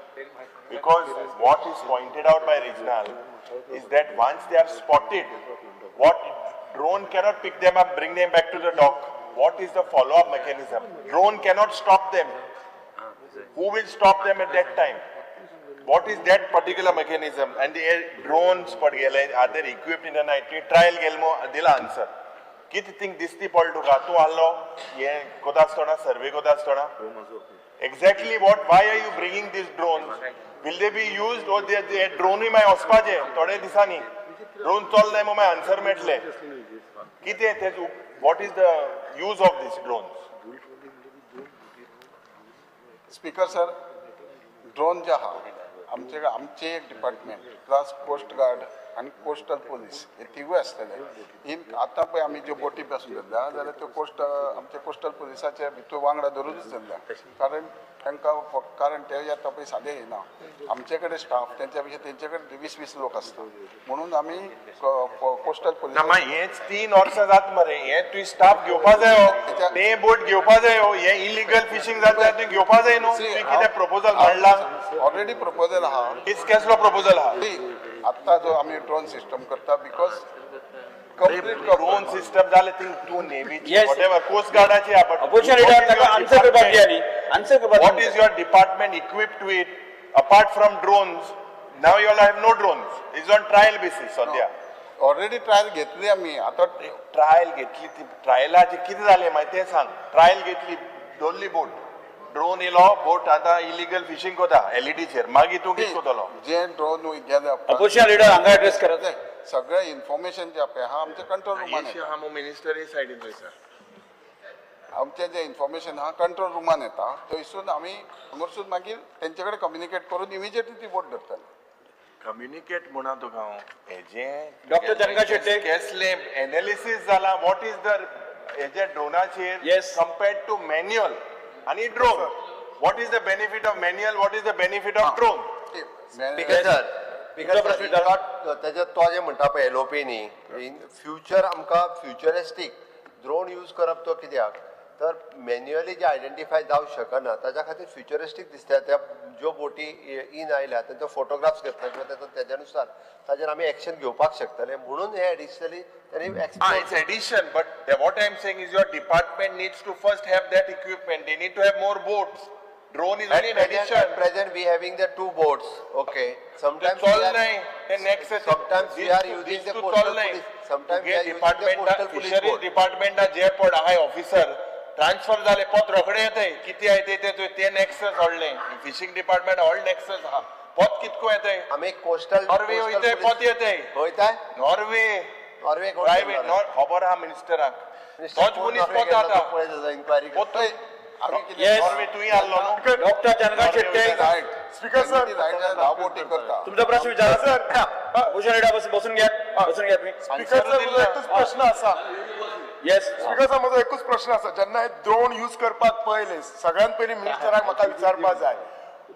Because what is pointed out by Regional is that once they are spotted, what drone cannot pick them up, bring them back to the dock. What is the follow-up mechanism? Drone cannot stop them. Who will stop them at that time? What is that particular mechanism? And the drones, are they equipped in the night? Trial gelmo, dila answer. कितें thing दिसती पडटा तुका, तूं आहलो हें कोता आसतना, survey कोता आसतना, exactly what, why are you bringing these drones? Will they be used or they ड्रोनूय मागीर वचपाचे थोडे दिसांनी, ड्रोन चोल्ले म्हूण मागीर आन्सर मेळटलें. कितें तें, what is the use of these drones? Speaker sir, drone जे आहा आमचे आमचे एक डिपार्टमेंट प्लस कोस्ट गार्ड आनी कोस्टल पोलीस हे तिगूय आसतले. इन आतां पळय आमी ज्यो बोटी पासून धरल्या जाल्यार त्यो कोस्ट आमचे कोस्टल पोलिसाचे भितर वांगडा धरूनच धरल्या, कारण तांकां कारण ते येता पळय सादे येना. आमचे कडेन स्टाफ तेंच्या पेक्षा तेंचे कडेन 20-20 लोक आसता, म्हणून आमी कोस्टल पोलीस. हेच 3 वर्सां जात मरे, हे तुवें स्टाफ घेवपा जायो, ते बोट घेवपा जायो, हे इलिगल फिशींग जाता तुवें घेवपा जाय न्हू. तुवें कितें प्रपोजल हाडला? ऑलरेडी प्रपोजल आहा. केसलो प्रपोजल आहा? आत्ता जो आमी ड्रोन सिस्टम करता, because complete drone system जाले थिंग तूं नेवीची वॉटेवर कोस्ट गार्डाची. What is your department equipped with apart from drones? Now you all have no drones, it's on trial basis सद्या. ऑलरेडी ट्रायल घेतली आमी. आतां ट्रायल घेतली, ती ट्रायलाचें कितें जालें मागीर तें सांग. ट्रायल घेतली, दवरली बोट, ड्रोन येयलो, बोट आतां इलिगल फिशींग कोता एलईडीचेर, मागीर तूं कितें कोतलो? जे ड्रोन गेले अपोजिशन लिडर हांगा एड्रेस करात. सगळें इन्फॉर्मेशन जें पळय आहा आमच्या कंट्रोल रुमान. मिनिस्टर सायडीन थंयसर. आमचें जें इन्फॉर्मेशन आहा कंट्रोल रुमान येता, थंयसून आमी हांगासून मागीर तेंचे कडेन कम्युनिकेट करून इमिजिएटली ती बोट धरतले. कम्युनिकेट म्हणा तुका हांव हेजें डॉक्टर चंद्रकांत शेट्टे. केसलें एनालिसीस जाला, what is the हेजे ड्रोनाचेर कंपेर्ड टू मॅन्युअल आनी drone, what is the benefit of manual, what is the benefit of drone? Because तेजे तो जे म्हणटा पळय एलओपी न्ही, इन फ्युचर आमकां फ्युचरिस्टीक ड्रोन यूज करप तो कित्याक तर मॅन्युअली जे आयडेंटिफाय जावंक शकना ताच्या खातीर फ्युचरिस्टीक दिसता. त्या ज्यो बोटी इन आयल्या तेंचो फोटोग्राफ्स घेतले किंवा तेज्या नुसार ताजेर आमी एक्शन घेवपाक शकतले म्हणून हे एडिशनली त्यांनी. It's addition, but what I am saying is your department needs to first have that equipment, they need to have more boats. Drone is only an addition. At present we having the 2 boats. Okay. Sometimes we are, sometimes we are using the coastal police. Sometimes we are using the coastal police boat. Fisheries डिपार्टमेंटा जे पड आहाय officer transfer जाले पोत रोखडे येताय, कितें आहाय ते ते नॅक्सस व्हडलें फिशींग डिपार्टमेंट व्हड नॅक्सस आहा, पोत कितको येताय. आमी कोस्टल नॉर्वे वयताय पोत येताय, वयताय नॉर्वे नॉर्वे प्रायवेट खबर आहा मिनिस्टराक, तोच मनीस पोत जाता इन्क्वायरी पोत. Doctor Chandrakant Shetye. Speaker sir, तुमचा प्रश्न विचारा सर. भूषण रेड्डी बसून घ्या, बसून घ्या तुम्ही. स्पीकर सर, म्हजो एकूच प्रश्न आसा. येस स्पीकर सर, म्हजो एकूच प्रश्न आसा. जेन्ना हे ड्रोन यूज करपाक पळयले सगळ्यात पयलीं मिनिस्टराक म्हाका विचारपाक जाय,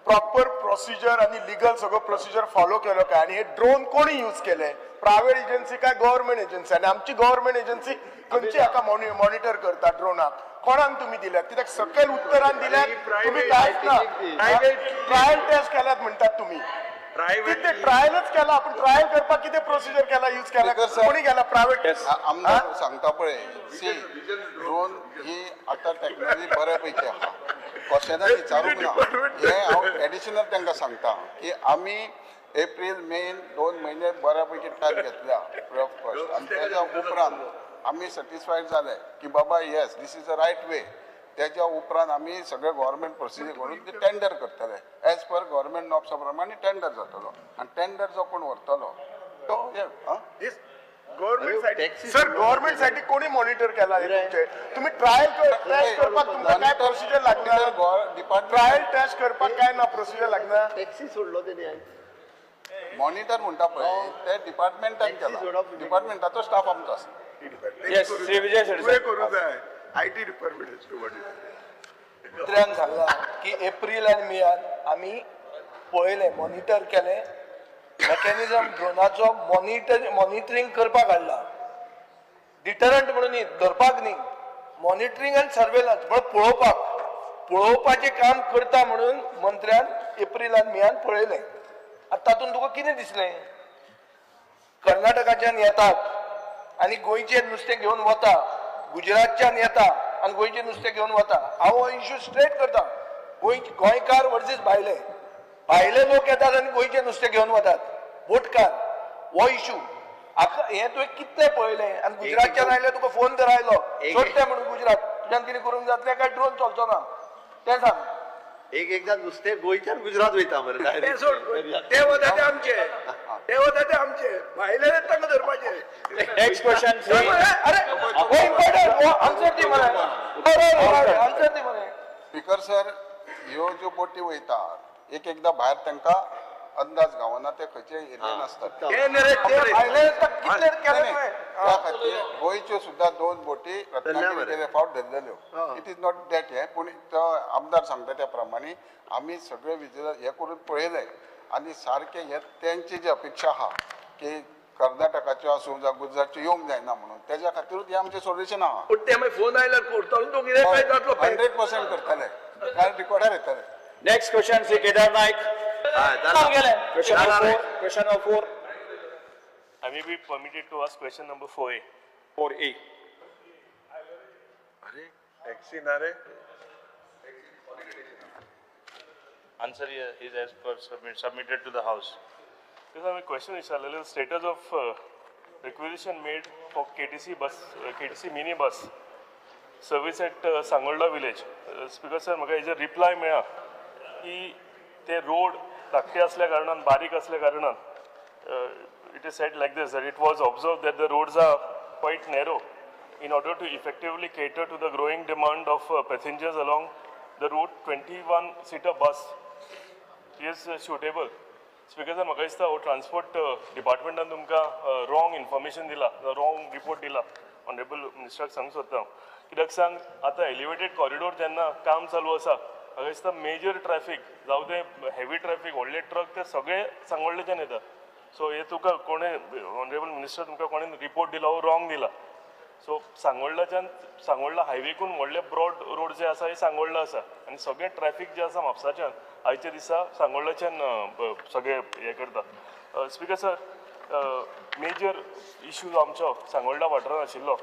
प्रॉपर प्रोसिजर आनी लिगल सगळो प्रोसिजर फॉलो केलो काय, आनी हे ड्रोन कोणी यूज केले, प्रायवेट एजन्सी काय गव्हर्मेंट एजन्सी, आनी आमची गव्हर्मेंट एजन्सी खंयची हाका मॉनिटर करता ड्रोनाक, कोणाक तुमी दिल्यात? कित्याक सकयल उत्तरान दिल्यात तुमी कांयच ना, ट्रायल टेस्ट केल्यात म्हणटात तुमी, कितें ट्रायलच केला? पूण ट्रायल करपाक कितें प्रोसिजर केला, यूज केला, कोणी केला? प्रायवेट. आमदार सांगता पळय, सी ड्रोन ही आतां टॅक्नॉलॉजी बऱ्या पैकी आहा, क्वेश्चनाक विचारूंक ना. हें हांव एडिशनल तांकां सांगता की आमी एप्रील मे 2 म्हयने बऱ्या पैकी टायम घेतल्या फ्री ऑफ कॉस्ट, आनी तेज्या उपरांत आमी सॅटिस्फायड जाले की बाबा yes this is a right way. तेज्या उपरांत आमी सगळे गव्हर्मेंट प्रोसिजर करून ते टेंडर करतले, एज पर गव्हर्मेंट नॉर्म्सा प्रमाणे टेंडर जातलो, आनी टेंडर जो कोण व्हरतलो तो गव्हर्मेंट. सर, गव्हर्मेंट साठी कोणी मॉनिटर केला तुमचे? तुम्ही ट्रायल टेस्ट करपाक तुमकां काय प्रोसिजर लागना? ट्रायल टेस्ट करपाक काय ना प्रोसिजर लागना? टॅक्सी सोडलो तेणी मॉनिटर म्हणटा पळय ते डिपार्टमेंटान केला, डिपार्टमेंटाचो स्टाफ आमचो आसा. येस श्री विजय शेट्टी करूं जाय IT department. मंत्र्यान सांगला की एप्रील आनी मेयान आमी पळयलें, मॉनिटर केलें, मेकॅनिझम ड्रोनाचो मॉनिटरींग करपाक हाडला, डिटरंट म्हणून न्ही, धरपाक न्ही, मॉनिटरींग आनी सर्वेलन्स म्हळ्यार पळोवपाक, पळोवपाचें काम करता म्हणून मंत्र्यान एप्रील आनी मेयान पळयलें. आतां तातूंत तुका कितें दिसलें? कर्नाटकाच्यान येतात आनी गोंयचें नुस्तें घेवन वता, गुजरातच्यान येता आनी गोंयचें नुस्तें घेवन वता. हांव हो इशू स्ट्रेट करता, गोंयकार वर्सीस भायले, भायले लोक येतात आनी गोंयचें नुस्तें घेवन वतात, बोटकार, हो इशू. हें तुवें कितलें पळयलें? आनी गुजरातच्यान आयले तुका फोन तर आयलो सोडटे म्हणून गुजरात, तुज्यान कितें करूंक जातलें काय ड्रोन चलचो ना तें सांग. एक एकदा नुस्तें गोंयच्यान गुजरात वयता मरे, ते सोड, ते वता ते आमचे, ते वता ते आमचे, भायले तांकां धरपाचे. Next question. अरे हो इम्पॉर्टंट, हो आन्सर दी मरे, आन्सर दी मरे. स्पीकर सर, ह्यो ज्यो बोटी वयता एक एकदां भायर तांकां अंदाज गावना, ते खंयचे एरियन आसतात त्या खातीर गोंयच्यो सुद्दां 2 बोटी रत्नागिरी गेले फावट धरलेल्यो. It is not that हें, पूण तो आमदार सांगता त्या प्रमाणे आमी सगळे विजिलन्स हें करून पळयलें आनी सारकें हें तेंची जी अपेक्षा आहा की कर्नाटकाच्यो आसूं जावं गुजरातच्यो येवंक जायना म्हणून, तेज्या खातीरूच हें आमचें सोल्युशन आहा. पूण ते मागीर फोन आयल्यार करतलो तूं कितें काय जातलो? 100% करतले, कारण रिकॉर्डार येतले. Next question Shri Kedar Naik. Question number 4. Question number 4. I may be permitted to ask question number 4A. 4A. अरे टॅक्सी ना रे. Answer is as per submitted to the house. Sir, my question is the status of requisition made for KTC bus, KTC mini bus service at Sangolda village. Speaker sir, म्हाका हेजेर reply मेळ्ळा की ते road धाकटे असल्या कारणान, बारीक असल्या कारणान, it is said like this that it was observed that the roads are quite narrow In order to effectively cater to the growing demand of passengers along the route, 21 seater bus is suitable. Speaker sir, म्हाका दिसता हो transport डिपार्टमेंटान तुमकां wrong information दिला, wrong report दिला. Honourable मिनिस्टराक सांगूंक सोदता हांव, कित्याक सांग, आतां एलिवेटेड कॉरिडोर जेन्ना काम चालू आसा, म्हाका दिसता मेजर ट्रॅफीक जावं तें हेवी ट्रॅफीक, व्हडले ट्रक ते सगळे सांगोळ्ळेच्यान येता. सो हे तुका कोणें, ऑनरेबल मिनिस्टर, तुमकां कोणें रिपोर्ट दिला हो रॉंग दिला. सो सांगोळ्ळाच्यान, सांगोळ्ळा हायवेकून व्हडले ब्रॉड रोड जे आसा हे सांगोळ्ळा आसा आनी सगळें ट्रॅफीक जें आसा म्हापसाच्यान आयच्या दिसा सांगोळ्ळाच्यान सगळें हें करता. स्पिकर सर, मेजर इशू जो आमचो सांगोळ्ळा वाठारान आशिल्लो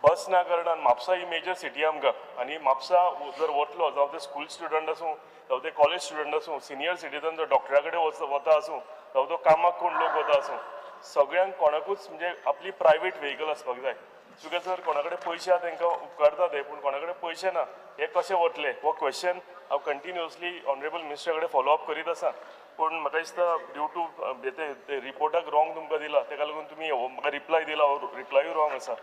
बस ना कारणान, म्हापसा ही मेजर सिटी आमकां आनी म्हापसा जर वतलो, जावं ते स्कूल स्टुडंट आसूं, जावं ते कॉलेज स्टुडंट आसूं, सिनियर सिटीजन जर डॉक्टरा कडेन वता आसूं, जावं तो कामाक कोण लोक वता आसूं, सगळ्यांक कोणाकूच म्हणजे आपली प्रायवेट व्हेकल आसपाक जाय. स्पिकर सर, कोणा कडेन पयशे आहा तांकां उपकारता ते, पूण कोणा कडेन पयशे ना हे कशे वतले हो क्वेश्चन हांव कंटिन्युअसली ऑनरेबल मिनिस्टरा कडेन फॉलो अप करीत आसा. पूण म्हाका दिसता ड्यू टू ते रिपोर्टाक रॉंग तुमकां दिला, ताका लागून तुमी म्हाका रिप्लाय दिला, हो रिप्लायूय रॉंग आसा.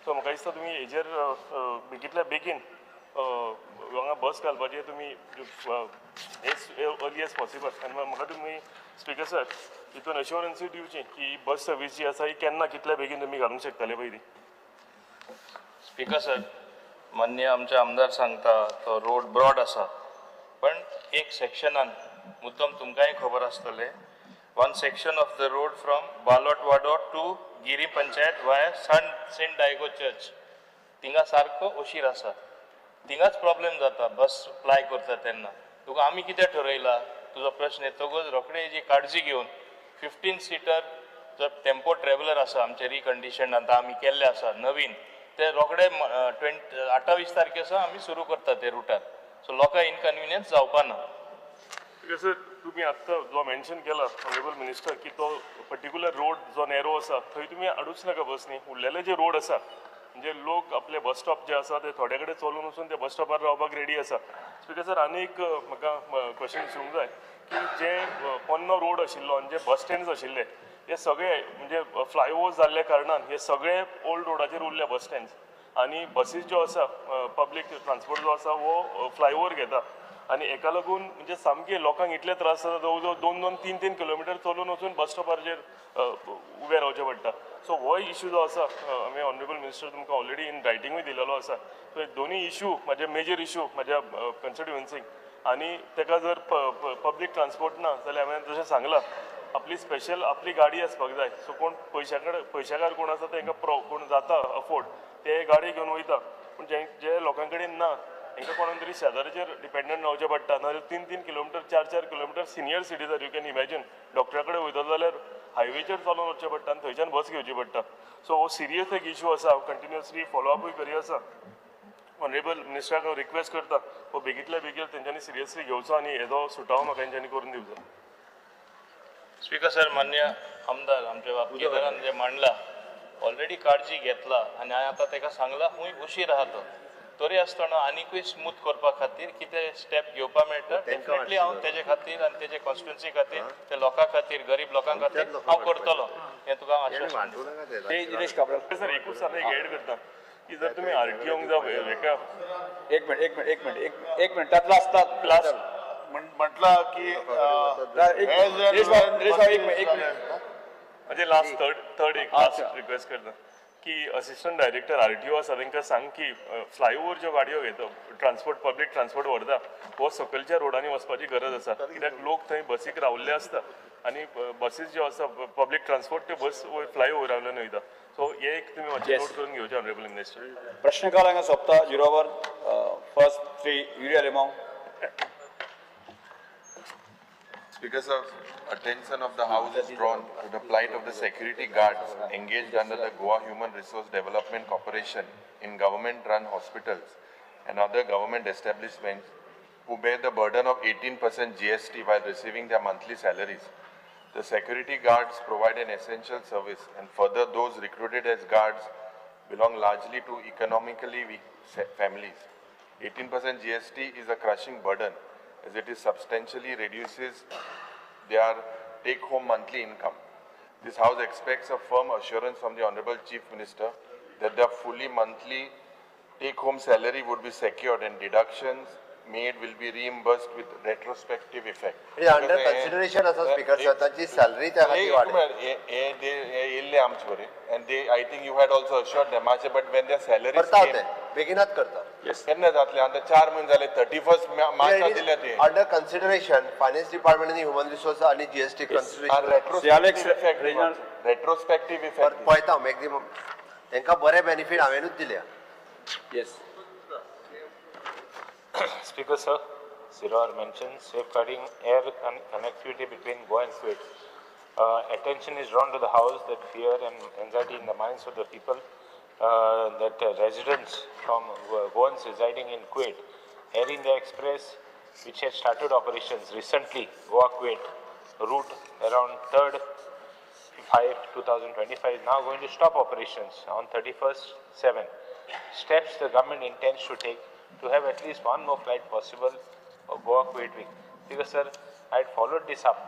सो म्हाका दिसता तुमी हेजेर बेगींतल्या बेगीन हांगा बस घालपाचें तुमी एज अर्ली एज पॉसिबल. आनी म्हाका तुमी स्पिकर सर हितून अश्योरन्सूय दिवची की बस सर्वीस जी आसा ही केन्ना कितल्या बेगीन तुमी घालूंक शकतले पयलीं. स्पिकर सर, मान्य आमचे आमदार सांगता तो रोड ब्रॉड आसा, पण एक सेक्शनान मुद्दम तुमकांय खबर आसतलें, one section of the road from Balotwado to Giri panchayat via Saint Diego church, थिंगा सारको अशीर आसा, थिंगाच प्रॉब्लेम जाता बस प्लाय करता तेन्ना. तुका आमी कितें ठरयलां, तुजो प्रश्न येतकच रोखडे हेजी काळजी घेवन 15 सीटर जो टेम्पो ट्रॅव्हलर आसा आमचे रिकंडिशन आतां आमी केल्ले आसा नवीन, ते रोखडे 28 तारखे सावन आमी सुरू करता ते रुटार. सो लोकांक इनकन्विनियन्स जावपा ना. सर, तुमी आत्तां जो मेन्शन केला ऑनरेबल मिनिस्टर की तो पर्टिक्युलर रोड जो नॅरो आसा थंय तुमी हाडूच नाका बस न्ही. उरलेले जे रोड आसा म्हणजे लोक आपले बस स्टॉप जे आसा ते थोडे कडेन चलून वचून ते बस स्टॉपार रावपाक रेडी आसा. स्पिकर सर, आनी एक म्हाका क्वेश्चन विचारूंक जाय की जे पोन्नो रोड आशिल्लो आनी जे बस स्टँड्स आशिल्ले हे सगळे म्हणजे फ्लायओवर जाल्ल्या कारणान हे सगळे ओल्ड रोडाचेर उरले बस स्टँड्स आनी बसीस ज्यो आसा पब्लीक ट्रान्सपोर्ट जो आसा हो फ्लायओवर घेता आनी हेका लागून म्हणजे सामके लोकांक इतले त्रास जाता, जवळ जवळ 2-2, 3-3 किलोमिटर चलून वचून बस स्टॉपाचेर उबें रावचें पडटा. सो होय इशू जो आसा आमी ऑनरेबल मिनिस्टर तुमकां ऑलरेडी इन रायटिंगूय दिलेलो आसा. सो हे दोनूय इशू म्हाजे मेजर इशू म्हाज्या कॉन्स्टिट्युएन्सीक आनी ताका जर पब्लीक ट्रान्सपोर्ट ना जाल्यार हांवें जशें सांगलां आपली स्पेशल आपली गाडी आसपाक जाय. सो कोण पयशाकार कोण आसा तांकां कोण जाता अफोर्ड ते गाडी घेवन वयता, पूण जे लोकां कडेन ना तांकां कोणाक तरी शेजाऱ्याचेर डिपेंडंट रावचें पडटा. नाजाल्यार 3-3 kilometre, 4-4 kilometre senior citizen, you can imagine, डॉक्टरा कडेन वयतलो जाल्यार हायवेचेर चलोवन वचचें पडटा आनी थंयच्यान बस घेवची पडटा. सो हो सिरियस एक इशू आसा, हांव कंटिन्युअसली फॉलोअपूय करी आसा. ऑनरेबल मिनिस्टराक हांव रिक्वेस्ट करता हो बेगींतल्या बेगीन तेंच्यांनी सिरियसली घेवचो आनी हेजो सुटावो म्हाका तेंच्यांनी करून दिवचो. स्पिकर सर, मान्य आमदार आमच्या बाबतींत जे मांडला ऑलरेडी काळजी घेतला आनी हांवें आतां ताका सांगलां खूंय उशीर आहा तो, तरी आसतना आनिकूय स्मूथ करपा खातीर कितें स्टेप घेवपा मेळटा डेफिनेटली हांव तेजे खातीर आनी तेजे कॉन्स्टिट्युएन्सी खातीर, ते लोकां खातीर, गरीब लोकां खातीर हांव करतलो हें तुका हांव आश्वासन दिता. सर, एकूच सांग, एक एड करता की जर तुमी आरटीओंक जावं हेका एक मिनिट तातलो आसता क्लास म्हटलं की म्हणजे लास्ट थर्ड एक लास्ट रिक्वेस्ट करता की असिस्टंट डायरेक्टर आरटीओ आसा तांकां सांग की फ्लायओवर ज्यो गाडयो घेता ट्रान्सपोर्ट पब्लीक ट्रान्सपोर्ट व्हरता हो सकलच्या रोडांनी वचपाची गरज आसा, कित्याक लोक थंय बसीक रावल्ले आसता आनी बसीस ज्यो आसा पब्लीक ट्रान्सपोर्ट त्यो बस फ्लायओवरा वयल्यान वयता. सो हे एक तुमी मातशें नोट करून घेवचें ऑनरेबल मिनिस्टर. प्रश्नकाल हांगा सोंपता. झिरोवर first 3 Yuri Alemao. Speaker sir, attention of the House is drawn to the plight of the security guards engaged under the Goa Human Resource Development Corporation in government-run hospitals and other government establishments who bear the burden of 18% GST while receiving their monthly salaries. The security guards provide an essential service, and further those recruited as guards belong largely to economically weak families. 18% GST is a crushing burden, as it is substantially reduces their take-home monthly income. This House expects a firm assurance from the Honorable Chief Minister that their fully monthly take-home salary would be secured and deductions made will be reimbursed with retrospective effect. It is under consideration आसा speaker sir, तांची salary त्या खातीर वाडय. येयल्ले आमचे बरे and they, I think you had also assured them मातशें, but when their salaries करता came, ते बेगिनात करता. केन्ना जातले? आतां 4 म्हयने जाले, 31 मार्चा दिल्या ते. अंडर कन्सिडरेशन फायनान्स डिपार्टमेंट आनी ह्युमन रिसोर्स आनी GST consideration. Retrospective effect, retrospective effect पळयता मॅक्झिमम तांकां बरे बेनिफीट हांवेनूच दिल्या. Yes. Speaker sir, Siror mentioned safeguarding air connectivity between Goa and Kuwait. Attention is drawn to the house that fear and anxiety in the minds of the people that residents from Goans residing in Kuwait, Air India Express, which had started operations recently, Goa-Kuwait route around 3rd 5/2025 is now going to stop operations on 31st/7. Steps the government intends to take to have at least one more flight possible of Goa Kuwait week. Because sir, I had followed this up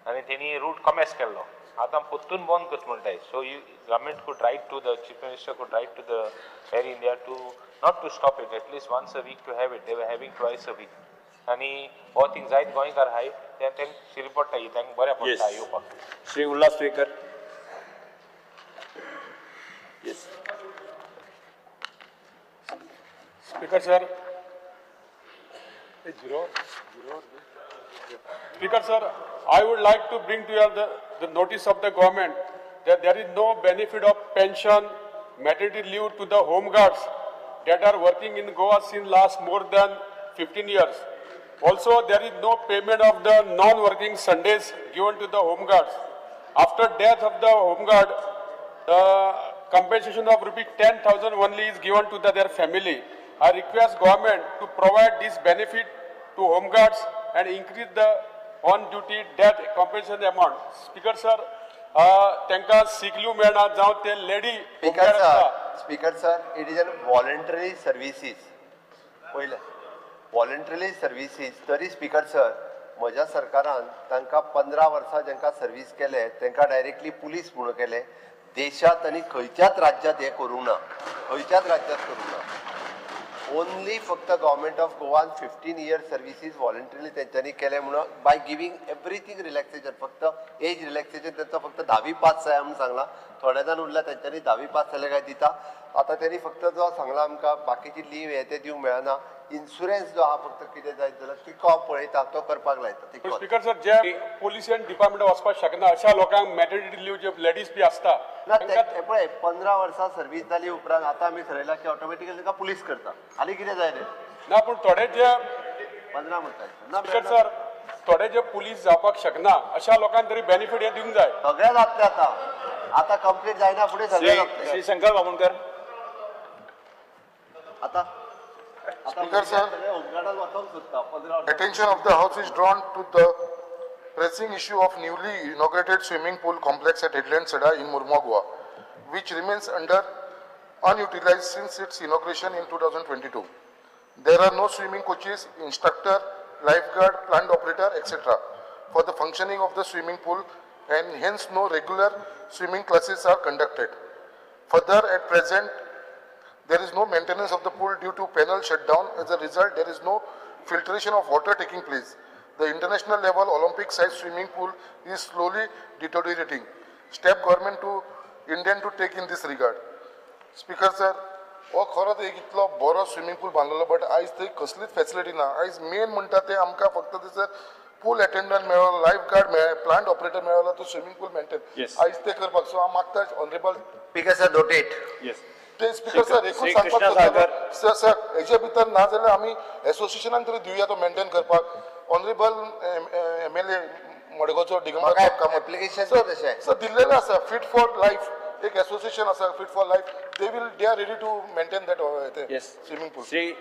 and तेनी route कमेस केल्लो, आतां परतून बंद करता म्हणटाय. So you government could write to the chief minister, could write to the Air India to not to stop it, at least once a week to have it. They were having twice a week. आनी हो thing जायत गोंयकार आहाय ते तांकां शिरी पडटा, तांकां बरें पडटा येवपाक. Shri Ulhas Tuyenkar. Yes. Speaker sir, Speaker sir, I would like to bring to you the notice of the government that there is no benefit of pension, maternity leave to the home guards that are working in Goa since last more than 15 years. Also, there is no payment of the non-working Sundays given to the home guards. After death of the home guard, the compensation of rupees 10,000 only is given to their family. I request government to provide this benefit to home guards and increase the on-duty death compensation amount. Speaker sir, तांकां sick leave मेळना जावं ते lady. Speaker sir, Speaker sir, it is an voluntary services. पयलें voluntary services तरी speaker sir म्हज्या सरकारान तांकां 15 वर्सां जांकां सर्वीस केले तांकां डायरेक्टली पुलीस म्हणून केले. देशांत आनी खंयच्याच राज्यांत हें करूंक ना, खंयच्याच राज्यांत करूंक ना. ओनली फक्त government of Goan 15 year services voluntarily तेंच्यांनी केले म्हणून बाय गिवींग एवरीथींग रिलॅक्सेशन. फक्त एज रिलॅक्सेशन तेंचो फक्त 10वी पास जाय म्हणून सांगलां, थोडे जाण उरला तेंच्यांनी 10वी पास जाले काय दिता. आतां तेणी फक्त जो सांगला आमकां बाकीची लीव हे ते दिवंक मेळना. इन्शुरन्स जो आहा फक्त कितें जायत जाल्यार तिको हांव पळयता, तो करपाक लायता. स्पीकर सर, जे पुलिसेन डिपार्टमेंट वचपाक शकना अशा लोकांक मॅटर्निटी लीव जे लेडीज बी आसता ना, ते पळय 15 वर्सां सर्वीस जाली उपरांत आतां आमी थरयलां की ऑटोमॅटिकली तांकां पुलीस करता. आनी कितें जाय रे ना, पूण थोडे जे 15 म्हणटा स्पीकर सर, थोडे जे पुलीस जावपाक शकना अशा लोकांक तरी बेनिफीट हे दिवंक जाय. सगळें जातलें आतां, आतां कंप्लीट जायना फुडें सगळें जातलें. श्री शंकर बामणकर. आतां Speaker sir, attention of the House is drawn to the pressing issue of newly inaugurated swimming pool complex at Headland Sada in Murmua, Goa, which remains under unutilized since its inauguration in 2022. There are no swimming coaches, instructor, lifeguard, plant operator, etc. for the functioning of the swimming pool, and hence no regular swimming classes are conducted. Further, at present, there is no maintenance of the pool due to panel shutdown. As a result, there is no filtration of water taking place. The international level Olympic sized swimming pool is slowly deteriorating. Step government to intend to take in this regard. Speaker sir, हो खरोच एक इतलो बरो swimming pool बांदलेलो, but आयज थंय कसलीच facility ना. आयज मेन म्हणटा ते आमकां फक्त थंयसर पूल अटेंडंट मेळ्ळो, लायफ गार्ड मेळ्ळे, प्लांट ऑपरेटर मेळ्ळो, तो स्विमींग पूल मेंटेन आयज ते करपाक. सो हांव मागता ऑनरेबल स्पीकर सर नोटेट. ते स्पीकर सर एकूच सांगपाक सर, सर हेजे भितर ना जाल्यार आमी एसोसिएशनान तरी दिवया तो मेंटेन करपाक. ऑनरेबल MLA मडगांवचो दिगंबर कामत सर दिल्लेलें आसा, फिट फॉर लायफ एक एसोसिएशन आसा, fit for life, they are ready to maintain that swimming pool. Shri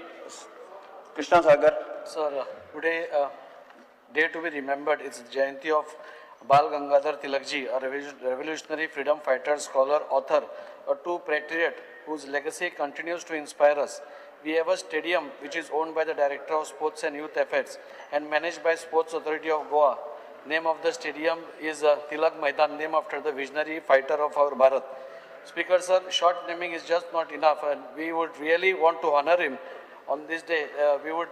Krishna Sagar. Sir, today day to be remembered is Jayanti of Bal Gangadhar Tilakji, a revolutionary freedom fighter, scholar, author, a true patriot whose legacy continues to inspire us. We have a stadium which is owned by the Director of Sports and Youth Affairs and managed by Sports Authority of Goa. Name of the stadium is Tilak Maidan, named after the visionary fighter of our Bharat. Speaker sir, short naming is just not enough, and we would really want to honor him on this day. We would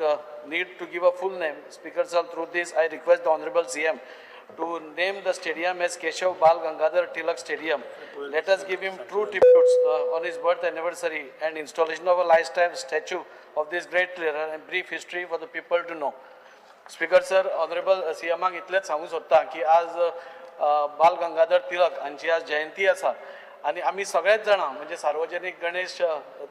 need to give a full name. Speaker sir, through this I request the Honorable CM to name the stadium as Keshav Bal Gangadhar Tilak Stadium. Let us give him true tributes on his birth anniversary and installation of a lifetime statue of this great leader and brief history for the people to know. Speaker sir, Honorable CM इतलेच सांगू सोदता की आज बाल गंगाधर टिळक हांची आज जयंती आसा आनी आमी सगळेच जाणां म्हणजे सार्वजनीक गणेश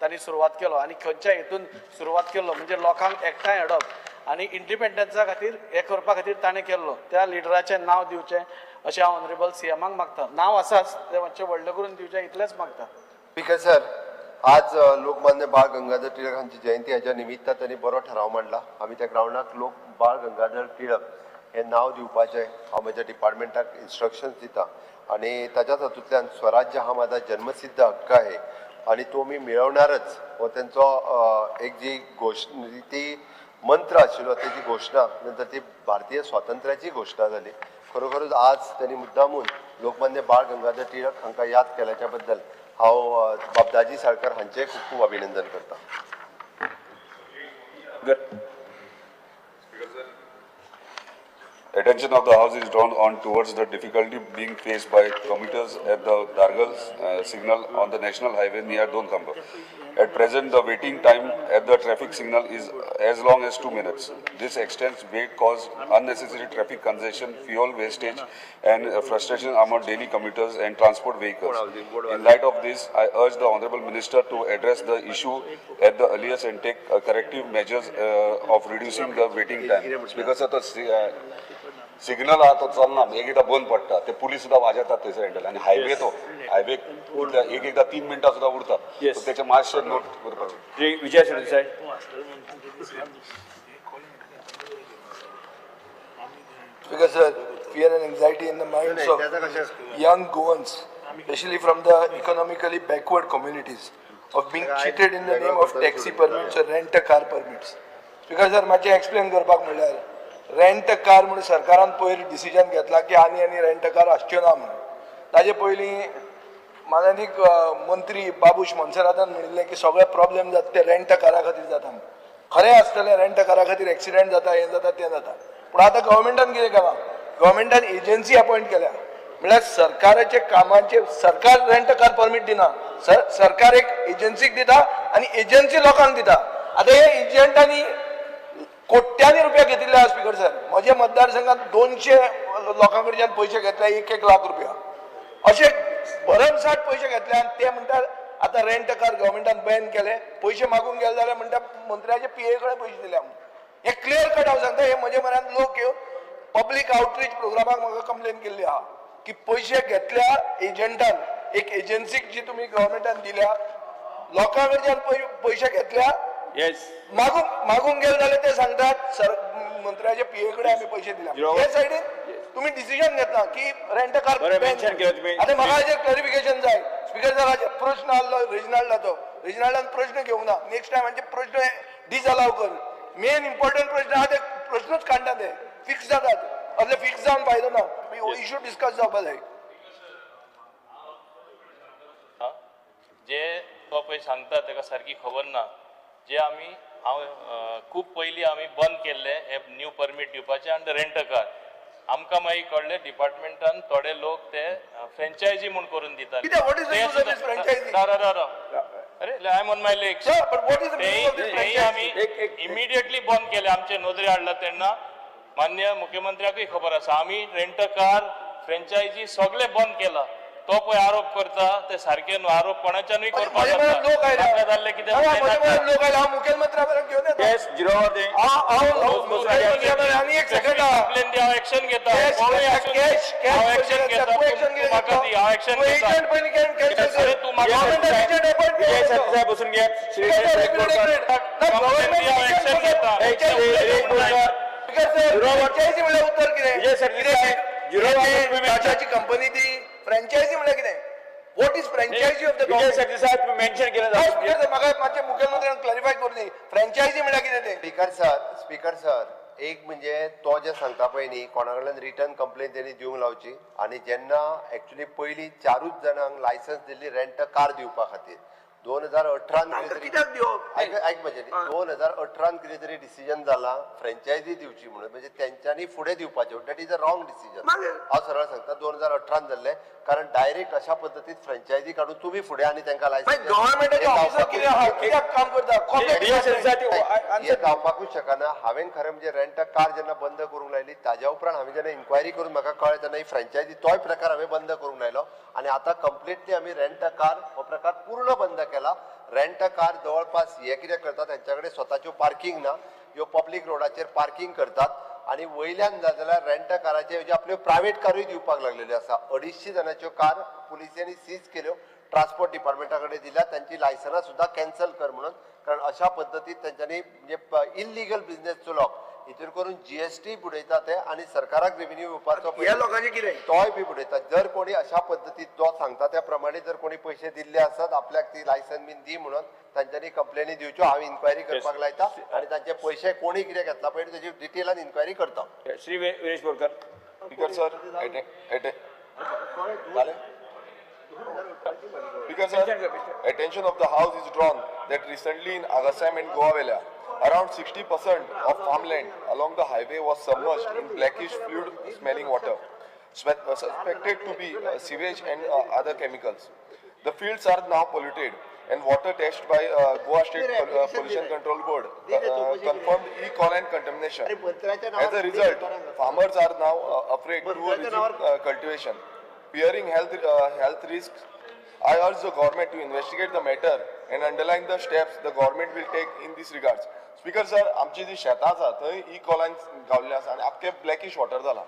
तांणी सुरवात केलो आनी खंयच्या हेतून सुरवात केलो म्हणजे लोकांक एकठांय हाडप आनी इंडिपेंडन्सा खातीर हें करपा खातीर ताणें केल्लो. त्या लिडराचें नांव दिवचें अशें हांव ऑनरेबल सीएमाक मागता. नांव आसाच, तें मातशें व्हडलें करून दिवचें इतलेंच मागता. स्पीकर सर, आज लोकमान्य बाळ गंगाधर टिळक हांची जयंती हाच्या निमित्तान तांणी बरो ठराव मांडला. आमी त्या ग्रावंडाक लोक बाळ गंगाधर टिळक हें नांव दिवपाचें हांव म्हज्या डिपार्टमेंटाक इन्स्ट्रक्शन्स दिता आनी ताच्याच हातूंतल्यान स्वराज्य हा माझा जन्मसिद्ध हक्क आहे आनी तो मी मेळवणारच हो तेंचो एक जी घोशणा ती मंत्र आशिल्लो तेजी घोशणा नंतर ती भारतीय स्वातंत्र्याची घोशणा जाली. खरोखरूच आज त्यांनी मुद्दामून लोकमान्य बाळ गंगाधर टिळक हांकां याद केल्याच्या बद्दल हांव बाब दाजी साळकर हांचें खूब खूब अभिनंदन करता. Attention of the House is drawn on towards the difficulty being faced by commuters at the Dargal signal on the national highway near Donkhamba. At present, the waiting time at the traffic signal is as long as 2 minutes. This extends wait cause unnecessary traffic congestion, fuel wastage, and frustration among daily commuters and transport vehicles. In light of this, I urge the Honorable Minister to address the issue at the earliest and take corrective measures of reducing the waiting time. Because of the signal आहा तो चलना, एक एकदा बंद पडटा, ते police सुद्दां वाजयतात थंयसर हँडल आनी हायवे तो हायवे एक एकदा 3 मिनटां सुद्दां उरता. तेचे मातशें नोट करपाचें. Vijay Sardesai. Speaker sir, fear and anxiety in the minds of young Goans, especially from the economically backward communities, of being cheated in the name of taxi permits or rent a car permits. Speaker sir, मातशें explain करपाक म्हणल्यार rent car म्हणून सरकारान पयर decision घेतला की आनी आनी रेंट कार आसच्यो ना म्हणून. ताजे पयलीं मानादीक मंत्री बाबूश मोन्सेरातान म्हणिल्लें की सगळे प्रॉब्लेम जाता ते रेंट कारा खातीर जाता. खरें आसतलें, रेंट कारा खातीर एक्सिडेंट जाता, हें जाता, तें जाता. पूण आतां गव्हर्मेंटान कितें केलां, गव्हर्मेंटान एजन्सी अपॉयंट केल्या. म्हळ्यार सरकाराचे कामाचे सरकार रेंट कार परमीट दिना, सरकार एक एजन्सीक दिता आनी एजन्सी लोकांक दिता. आतां हे एजंटांनी कोट्यांनी रुपया घेतिल्ले आसा. स्पीकर सर, म्हज्या मतदारसंघात 200 लोकां कडच्यान पयशे घेतले, 1-1 लाख रुपया अशे भरमसाठ पयशे घेतले. आनी ते म्हणटात आतां रेंट कार गव्हर्मेंटान बॅन केले, पयशे मागूंक गेले जाल्यार म्हणटा मंत्र्याचे पी ए कडेन पयशे दिले म्हणून. हें क्लियर कट हांव सांगता, हे म्हजे म्हऱ्यान लोक येवन पब्लीक आउटरीच प्रोग्रामाक म्हाका कंप्लेन केल्ली आहा की पयशे घेतल्या एजंटान, एक एजन्सीक जी तुमी गव्हर्मेंटान दिल्या, लोकां कडच्यान पयशे घेतल्या, मागूंक गेले जाल्यार ते सांगतात सर मंत्र्याच्या पी ए कडेन आमी पयशे दिल्या. हे सायडीन तुमी डिसिजन घेतला की रेंट कार. आतां म्हाका हाजेर क्लॅरिफिकेशन जाय. स्पीकर सर, हाजेर प्रश्न आहलो रेजिनाल्डाचो, रेजिनाल्डान प्रश्न घेवंक ना. नेक्स्ट टायम हांचे प्रश्न डिसअलाव कर. मेन इम्पॉर्टंट प्रश्न आहा ते प्रश्नूच काडटा, ते फिक्स जातात. असले फिक्स जावन फायदो ना, इशू डिस्कस जावपा जाय. जे तो पळय सांगता ताका सारकी खबर ना. जे आमी हांव खूब पयलीं आमी बंद केल्ले हे न्यू परमीट दिवपाचें आनी रेंट कार. आमकां मागीर कळ्ळें डिपार्टमेंटान थोडे लोक ते फ्रेंचायजी म्हूण करून दिताले. अरे I am on my leg. तेय आमी इमिडिएटली बंद केले. आमचे नदरे हाडला तेन्ना मान्य मुख्यमंत्र्याकूय खबर आसा. आमी रेंट कार फ्रेंचायजी सगळे बंद केला. तो पळय आरोप करता ते सारके न्हू. आरोप कोणाच्यानूय करपाक जाता. जाल्लें कितें कंप्लेन दी, हांव एक्शन घेता, हांव एक्शन घेता, म्हाका दी, हांव एक्शन घेता. तूं म्हाका बसून घे. एक्शन घेता. फ्रँचायजी म्हणल्यार उत्तर कितें? टाटाची कंपनी ती फ्रँचायजी म्हणल्यार कितें? What is franchise of the government? Vijay Sardesai, तुम्ही मेन्शन केलं. म्हाका मातशें मुख्यमंत्र्यान क्लॅरिफाय करून दी, फ्रँचायजी म्हणल्यार कितें तें? स्पीकर सर, एक म्हणजे तो जे सांगता पळय न्ही कोणा कडल्यान रिटर्न कंप्लेन तेणी दिवंक लावची आनी जेन्ना एक्चुली पयलीं 4 जाणांक लायसन्स दिल्ली रेंट कार दिवपा खातीर 2018 कित्याक दिवप? आयक म्हजें 2018 कितें तरी डिसिजन जाला फ्रँचायजी दिवची म्हणून, म्हणजे तेंच्यांनी फुडें दिवपाचें. That is a wrong decision. हांव सरळ सांगता 2018 जाल्लें, कारण डायरेक्ट अशा पद्दतीन फ्रँचायजी काडून तुमी फुडें आनी तांकां लायसन्स हें जावपाकूच शकना. हांवें खरें म्हणजे रेंट कार जेन्ना बंद करूंक लायली ताज्या उपरांत हांवें जेन्ना इन्क्वायरी करून म्हाका कळ्ळें तेन्ना ही फ्रँचायजी तोय प्रकार हांवें बंद करूंक लायलो आनी आतां कंप्लिटली आमी रेंट कार हो प्रकार पूर्ण बंद केला. रेंट कार जवळपास हे कितें करतात, तेंच्या कडेन स्वताच्यो पार्किंग ना, ह्यो पब्लीक रोडाचेर पार्किंग करतात आनी वयल्यान जाल्यार रेंट काराचे जे आपल्यो प्रायवेट कारूय दिवपाक लागलेल्यो आसा. 250 जाणांच्यो कार पुलिसांनी सीज केल्यो, ट्रान्सपोर्ट डिपार्टमेंटा कडेन दिल्या, तांची लायसनां सुद्दां कॅन्सल कर म्हणून, कारण अशा पद्दतीन तेंच्यांनी म्हणजे इल्लिगल बिजनेस चलोवप हितूर करून GST बुडयता ते आनी सरकाराक रेव्हेन्यू येवपाचो तोय बी बुडयता. जर कोणी अशा पद्दतीन तो सांगता त्या प्रमाणे जर कोणी पयशे दिल्ले आसत आपल्याक ती लायसन बीन दी म्हणून तांच्यांनी कंप्लेनी दिवच्यो. हांव इन्क्वायरी करपाक लायता आनी तांचे पयशे कोणी कितें घेतला पळय तेजी डिटेलान इन्क्वायरी करता. Shri Viresh Borkar. Speaker sir, Speaker sir, attention of the house is drawn that recently in Agassaim and Goa Vela, around 60% of farmland along the highway was submerged in blackish fluid smelling water, suspected to be sewage and other chemicals. The fields are now polluted and water tested by Goa State Pollution Control Board confirmed E. coli contamination. As a result, farmers are now afraid to resume cultivation, fearing health risks. I urge the government to investigate the matter and underline the steps the government will take in this regards. Speaker sir, आमची जी शेतां आसा थंय E कॉलायन गावल्लें आसा आनी आख्खें blackish water जाला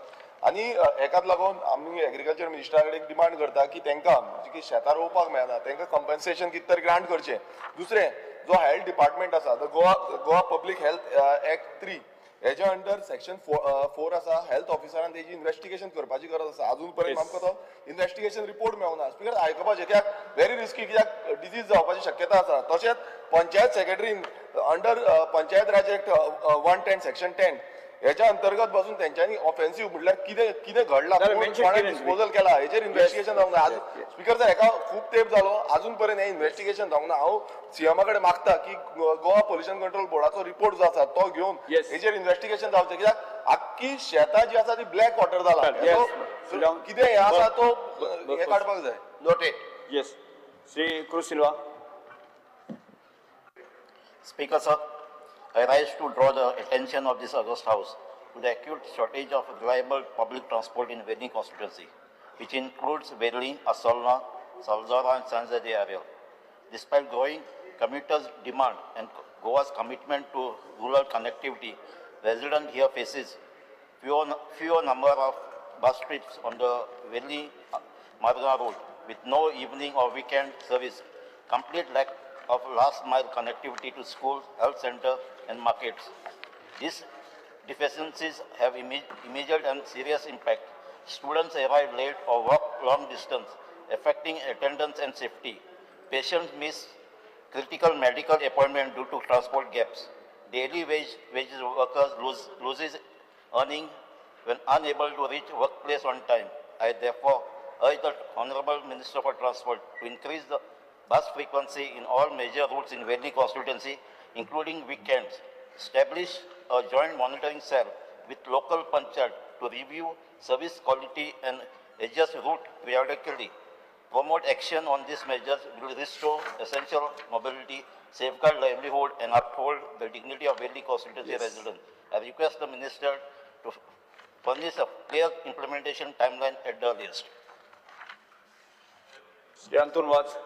आनी हेकाच लागून आमी एग्रीकल्चर मिनिस्टरा कडेन डिमांड करता की तांकां की शेतां रोवपाक मेळना तांकां कंपन्सेशन कितें तरी ग्रांट करचें. दुसरें, जो हेल्थ डिपार्टमेंट आसा, the Goa public health act 3 हेज्या अंडर सेक्शन 4 आसा, हेल्थ ऑफिसरान तेजी इन्वेस्टिगेशन करपाची गरज आसा. अजून पर्यंत आमकां तो इन्वेस्टिगेशन रिपोर्ट मेळना. स्पीकर आयकुपाचें कित्याक व्हेरी रिस्की, कित्याक डिजीज जावपाची शक्यता आसा. तशेंच panchayat secretary under Panchayat Raj act 110 section 10 हेच्या अंतर्गत बसून तेंच्यांनी ऑफेन्सिव्ह म्हटल्यार कितें कितें घडलां, कोणें डिस्पोजल केला हेचेर इन्वेस्टिगेशन जावंक ना. स्पीकर सर, हेका खूब तेंप जालो, अजून पर्यंत हें इन्वेस्टिगेशन जावंक ना. हांव सीएमा कडेन मागता की गोवा पोल्युशन कंट्रोल बोर्डाचो रिपोर्ट जो आसा तो घेवन हेचेर इन्वेस्टिगेशन जावचें, कित्याक आख्खी शेतां जी आसा ती ब्लॅक वॉटर जाला. कितें हें आसा तो हें काडपाक जाय. Noted. Yes, Shri Cruz Silva. Speaker sir, I rise to draw the attention of this august house to the acute shortage of reliable public transport in Verlim constituency, which includes Verlim, Assolna, Salzora and San Jose area. Despite growing commuters' demand and Goa's commitment to rural connectivity, residents here faces fewer number of bus trips on the Verlim Marga road, with no evening or weekend service, complete lack of last mile connectivity to schools, health center and markets. These deficiencies have immediate and serious impact. Students arrive late or walk long distance, affecting attendance and safety. Patients miss critical medical appointment due to transport gaps. Daily wages workers loses earning when unable to reach workplace on time. I therefore urge the Honorable Minister for Transport to increase the bus frequency in all major routes in Verlim constituency, including weekends. Establish a joint monitoring cell with local panchayat to review service quality and adjust route periodically. Promote action on these measures will restore essential mobility, safeguard livelihood, and uphold the dignity of Verlim constituency residents. I request the Minister to furnish a clear implementation timeline at the earliest. Shri Anton Vaz.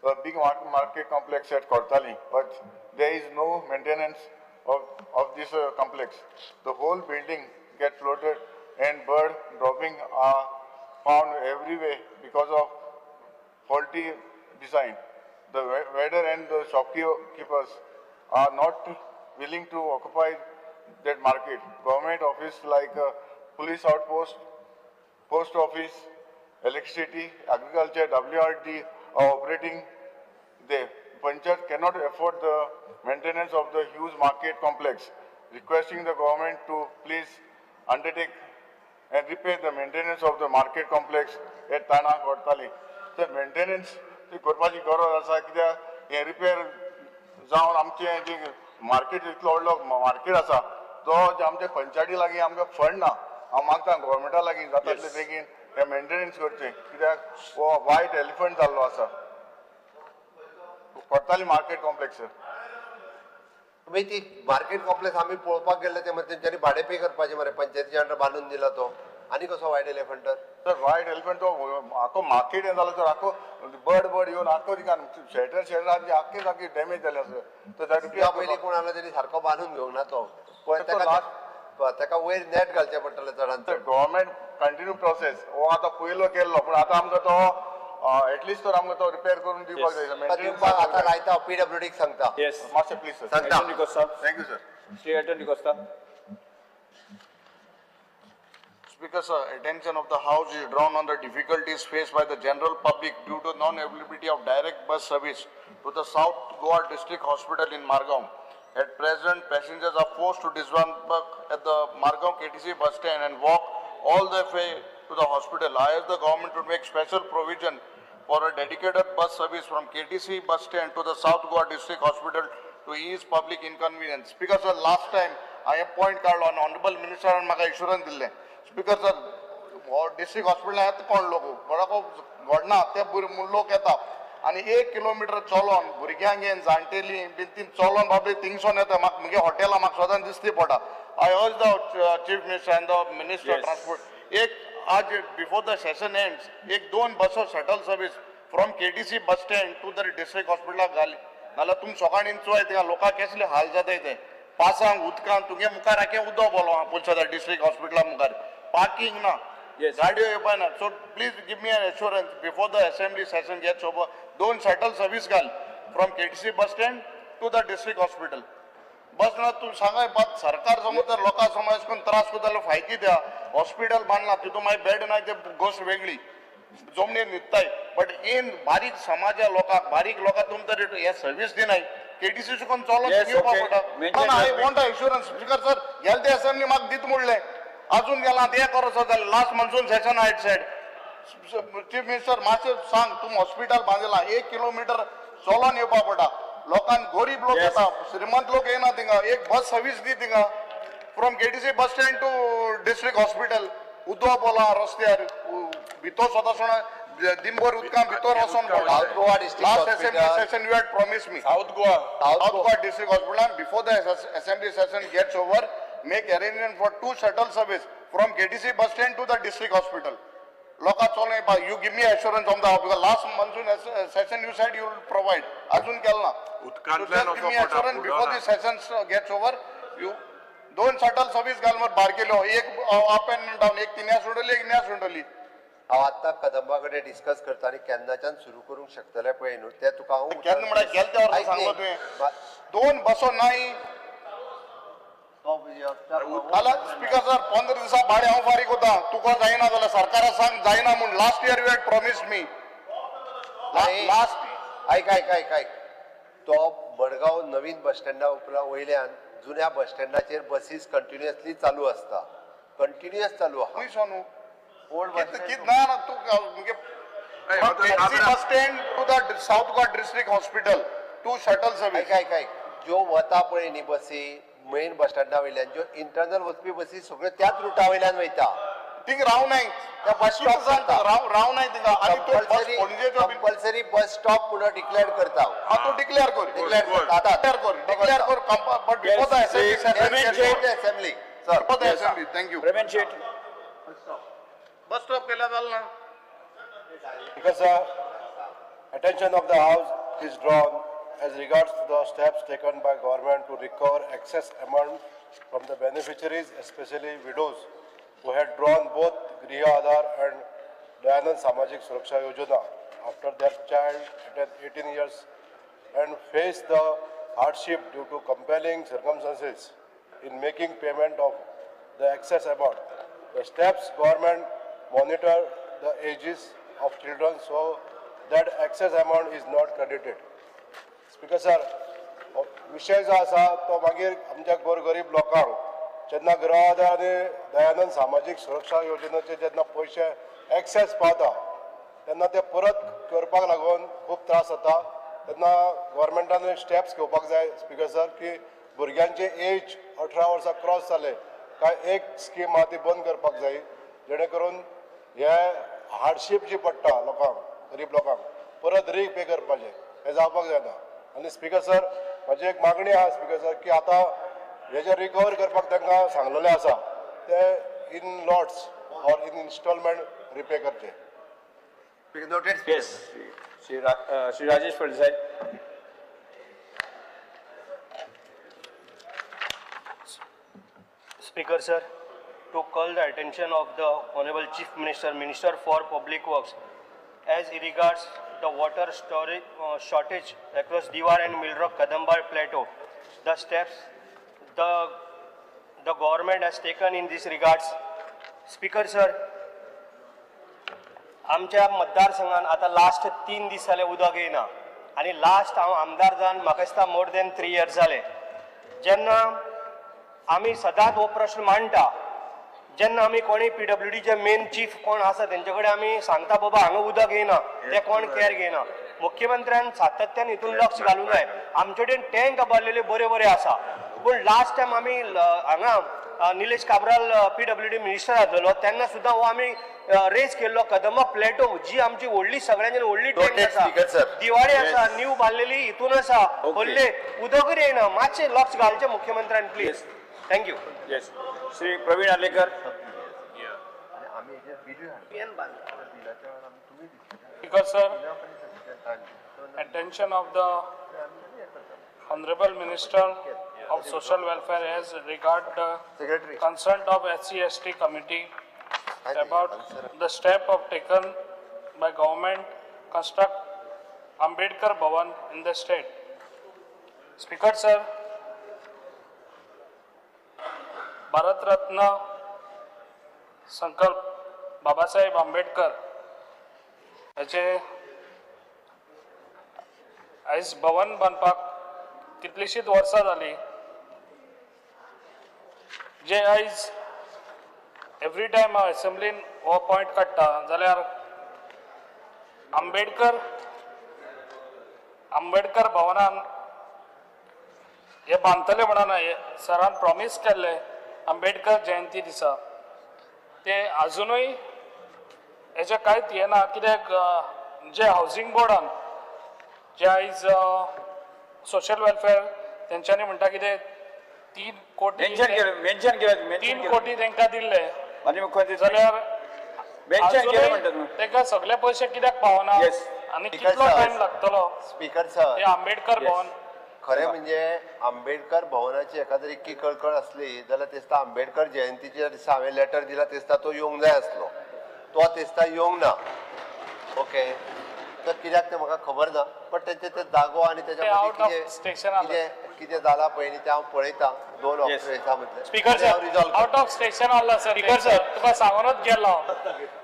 A big market complex at Kortali, but there is no maintenance of this complex. The whole building gets flooded and bird dropping are found everywhere because of faulty design. The vendor and the shopkeepers are not willing to occupy that market. Government office like police outpost, post office, electricity, agriculture, WRD are operating there, Panchayat cannot afford the maintenance of the huge market complex, requesting the government to please undertake and repair the maintenance of the market complex at Tana Cortalim. The maintenance ती करपाची गरज आसा, कित्याक हें repair जावन आमचें जें market इतलो व्हडलो मार्केट आसा तो आमच्या पंचायती लागीं आमकां फंड ना. हांव मागता गव्हर्मेंटा लागीं जाता तितले बेगीन हें मेंटेनन्स करचें, कित्याक हो वायट एलिफंट जाल्लो आसा कोर्ताली मार्केट कॉम्प्लेक्स. तुमी ती मार्केट कॉम्प्लेक्स आमी पळोवपाक गेल्ले ते तेंच्यांनी भाडें पे करपाचें मरे, पंचायतीच्या अंडर बांदून दिला तो आनी कसो वायट एलिफंट तर? सर वायट एलिफंट तो आखो मार्केट हें जालो सर, आखो बर्ड बर्ड येवन आखो तिका शेटर शेटर आमचे आख्खे सारकी डॅमेज जाले आसा. तर पयलीं कोण आसलो तेणी सारको बांदून घेवंक ना तो, ताका वयर नेट घालचें पडटलें चडान चड. गव्हर्मेंट कंटिन्यू प्रोसेस हो आतां पयलो केल्लो, पूण आतां आमकां तो एटलिस्ट तर आमकां तो रिपेर करून दिवपाक जाय. आतां लायता पीडब्ल्यूडीक सांगता. मातशें प्लीज सर सांगता. Thank you sir. Shri Elton D'Costa. Speaker sir, attention of the House is drawn on the difficulties faced by the general public due to non-availability of direct bus service to the South Goa District Hospital in Margao. At present, passengers are forced to disembark at the Margao KTC bus stand and walk all the way to the hospital. I ask the government to make special provision for a dedicated bus service from KTC bus stand to the South Goa District Hospital to ease public inconvenience. Speaker sir, last time I appoint card on Honorable Minister and म्हाका insurance दिल्लें. Speaker sir, district हॉस्पिटलान येता कोण लोक बरो घडना ते लोक येता आनी 1 किलोमिटर चलोन भुरग्यांक घेवन जाणटेली बीन ती चलोन बाबरे थिंगसोन येता. म्हाका म्हगे हॉटेलां म्हाका सदांच दिसती पडटा. I urge the chief minister and the minister transport एक आज बिफोर the session ends एक 2 बसो shuttle service from KTC bus stand to the district हॉस्पिटलाक घाली, नाल्यार तुमी सकाळीं चोय थिंगा लोकांक कसले हाल जाताय ते. पासांक उदकान तुगे मुखार आखे उदक बोलो आहा पुलसा डिस्ट्रिक्ट हॉस्पिटला मुखार पार्किंग ना, गाडयो येवपा ना. So please give me an assurance before the assembly session gets over 2 shuttle service घाल from KTC bus stand to the district hospital. बस ना तूं सांगाय बात सरकार समज तर लोकां समज अशें करून त्रास करता जाल्यार फायदे द्या. हॉस्पिटल बांदला तितून मागीर बेड ना ते गोश्ट वेगळी जमनीर न्हिदताय, बट इन बारीक समाजा लोकांक बारीक लोकांक तुमी तरी हे सर्वीस दिनाय. केटीसी चुकून चलोन येवपाक पडटा. I want assurance speaker sir. गेले ते असेंब्ली म्हाका दीत म्हणलें अजून गेला तें करो जालें. Last monsoon session I said chief minister मातशें सांग तूं हॉस्पिटल बांदला 1 किलोमिटर चलोन येवपाक पडटा. लोकांक गरीब लोक येता, श्रीमंत लोक येना थिंगा. एक बस सर्वीस दी थिंगा from KTC bus stand to district hospital. उदक बोला रस्त्यार भितर सदां दिनभर उदकां भितर वचोन पडटा. Last assembly session you had promise me South Goa South Goa district हॉस्पिटलान before the assembly session gets over make arrangement for 2 shuttle service from KTC bus stand to the district hospital. लोकां चलोन येवपाक you give me assurance on the because last monsoon session you said you will provide, अजून केलें ना. Give me assurance before the session gets over you 2 shuttle service घाल मरे बारकेलो, एक up and down, एक तिन्या सोडली एक न्या सोडली. हांव आतां कदंबा कडेन डिस्कस करता आनी केन्नाच्यान सुरू करूंक शकतले पळय न्हू तें तुका हांव केन्ना म्हळ्यार गेले त्या वर्सा सांगलो तुवें 2 बसो नाय. स्पीकर सर 15 दिसा भाडें हांव फारीक वता, तुका जायना जाल्यार सरकारा सांग जायना म्हूण. Last year you had promise me last. आयक आयक आयक आयक, तो मडगांव नवीन बस स्टँडा उपरांत वयल्यान जुन्या बस स्टँडाचेर बसीस कंटिन्युअसली चालू आसता, कंटिन्युअस चालू आहा. खंय सोनू कित ना ना तूं bus stand to the South Goa district hospital 2 shuttle service. आयक आयक आयक, ज्यो वता पळय न्ही बसी मेन बस स्टँडा वयल्यान ज्यो इंटरनल वचपी बसी सगळ्यो त्याच रुटा वयल्यान वयता. थिंग रावनाय त्या बस स्टॉप रावनाय थिंगा. आनी तो बस पणजेचो कंपल्सरी बस स्टॉप म्हणून डिक्लेअर करता. हां तूं डिक्लेअर कर, डिक्लेअर कर, डिक्लेअर कर. But before the assembly sir, before the assembly. Thank you. Prevent Shet. Bus stop केल्यार जालें ना. Because attention of the House is drawn as regards to the steps taken by government to recover excess amount from the beneficiaries, especially widows who had drawn both Griha Aadhaar and Dayanand Samajik Suraksha Yojana after their child attained 18 years and faced the hardship due to compelling circumstances in making payment of the excess amount. The steps government monitor the ages of children so that excess amount is not credited. Speaker sir, विशय जो आसा तो मागीर आमच्या गोरगरीब लोकांक जेन्ना गृह आधार आनी दयानंद सामाजीक सुरक्षा योजनेचे जेन्ना पयशे एक्सेस पावता तेन्ना ते परत करपाक लागून खूब त्रास जाता. तेन्ना गव्हर्मेंटान स्टेप्स घेवपाक जाय स्पीकर सर, की भुरग्यांचे एज 18 वर्सां क्रॉस जाले काय एक स्कीम आहा ती बंद करपाक जाय, जेणे करून हे हार्डशीप जी पडटा लोकांक, गरीब लोकांक परत री पे करपाचें हें जावपाक जायना. आनी स्पीकर सर, म्हाजी एक मागणी आहा स्पीकर सर की आतां हे जे रिकवर करपाक तांकां सांगलेलें आसा ते in lots or in installment repay करचे. Yes, Shri Rajesh Phaldesai. Speaker sir, to call the attention of the Honorable Chief Minister, Minister for Public Works, as regards the water storage shortage across Diwar and Milrock Kadambar Plateau, the steps the government has taken in this regards. Speaker sir, आमच्या मतदारसंघान आतां last 3 दीस जाले उदक येयना आनी last हांव आमदार जावन म्हाका दिसता मोर दॅन 3 इयर्स जाले. जेन्ना आमी सदांच हो प्रश्न मांडटा, जेन्ना आमी कोणी पीडब्ल्यूडीचे मेन चीफ कोण आसा तेंचे कडेन आमी सांगता बाबा हांगा उदक येयना, ते कोण केअर घेयना. मुख्यमंत्र्यान सातत्यान हितून लक्ष घालूंक जाय. आमचे कडेन टँक बांदलेले बरे बरे आसा, पूण लास्ट टायम आमी हांगा निलेश काब्राल पीडब्ल्यूडी मिनिस्टर आसलेलो तेन्ना सुद्दां हो आमी रेस केल्लो कदंबा प्लेटो जी आमची व्हडली सगळ्यांच्यान व्हडली टँक आसा, दिवाळी आसा, न्यू बांदलेली हितून आसा, व्हडले उदकूय येयना. मातशें लक्ष घालचें मुख्यमंत्र्यान please. Thank you. Yes, Shri Praveen Alekar. Speaker sir, attention of the Honorable Minister of Social Welfare as regard the concern of SC/ST committee about the step of taken by government construct Ambedkar Bhavan in the state. Speaker sir, Bharat Ratna Sankalp Babasaheb Ambedkar हाचे आयज भवन बांदपाक कितलीशींच वर्सां जालीं, जे आयज every time हांव एसेंब्लीन हो point काडटा जाल्यार आंबेडकर भवनान हे बांदतले म्हणून सरान प्रॉमीस केल्लें आंबेडकर जयंती दिसा, ते आजुनूय हेजें कांयच हें ना. कित्याक जे हावजींग बोर्डान जे आयज सोशल वेलफेअर तेंच्यांनी म्हणटा कितें 3 कोटी 3 कोटी तांकां दिल्ले जाल्यार तांकां सगळे पयशे कित्याक पावना आनी कितलो टायम लागतलो? स्पीकर सर, आंबेडकर भवन खरें म्हणजे आंबेडकर भवनाची एखाद्री इतकी कळकळ आसली जाल्यार ते दिसता आंबेडकर जयंतीच्या दिसा हांवें लेटर दिला ते दिसता तो येवंक जाय आसलो, तो ते दिसता येवंक ना. ओके, तर कित्याक तें म्हाका खबर ना, पण तेंचे ते जागो आनी तेच्या मदीं कितें कितें जालां पळय न्ही तें हांव पळयतां. 2 ऑफिसा मदलें speaker sir, out of station आसला सर. स्पीकर सर, तुका सांगूनच गेलो.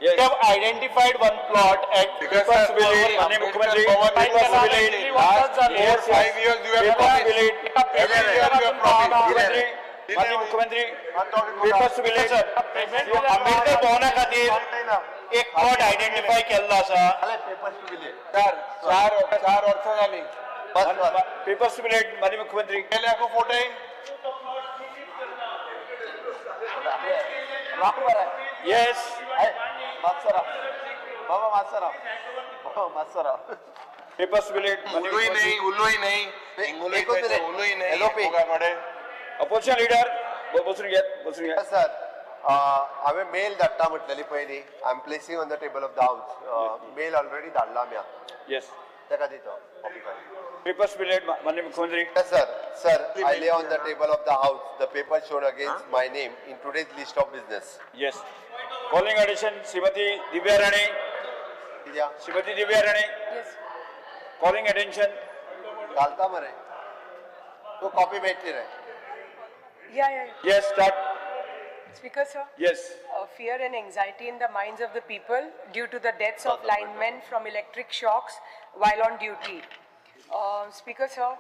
They have identified one plot at People's Village. मुख्यमंत्री People's Village. Last 4-5 years you have promised. माजी मुख्यमंत्री People's Village. Ambedkar भवना खातीर एक प्लॉट आयडेंटिफाय केल्लो आसा. 4 वर्सां जालीं. People's Village माजी मुख्यमंत्री फोटो Yes. बाबा मातसो बाबा मातसो Papers Village. उलोय नाही, उलोय नाही, उलोय नाही. अपोजिशन लीडर बसून घ्या, बसून घ्या. सर, हांवें मेल धाडटा म्हटलेली पयलीं. I am placing on the table of the house. Mail already धाडला आमी. येस, ताका दिता. Papers Village माननीय मुख्यमंत्री. Sir, sir, I lay on the table of the house the paper shown against my name in today's list of business. Yes. Calling addition Shrimati Divya Rane. Shrimati Divya Rane. Yes. Calling attention. घालता मरे तू copy मेळटली रे. Yeah, yeah. Yes, start. Speaker, sir. Yes. Fear and anxiety in the minds of the people due to the deaths of linemen from electric shocks while on duty. Speaker sir,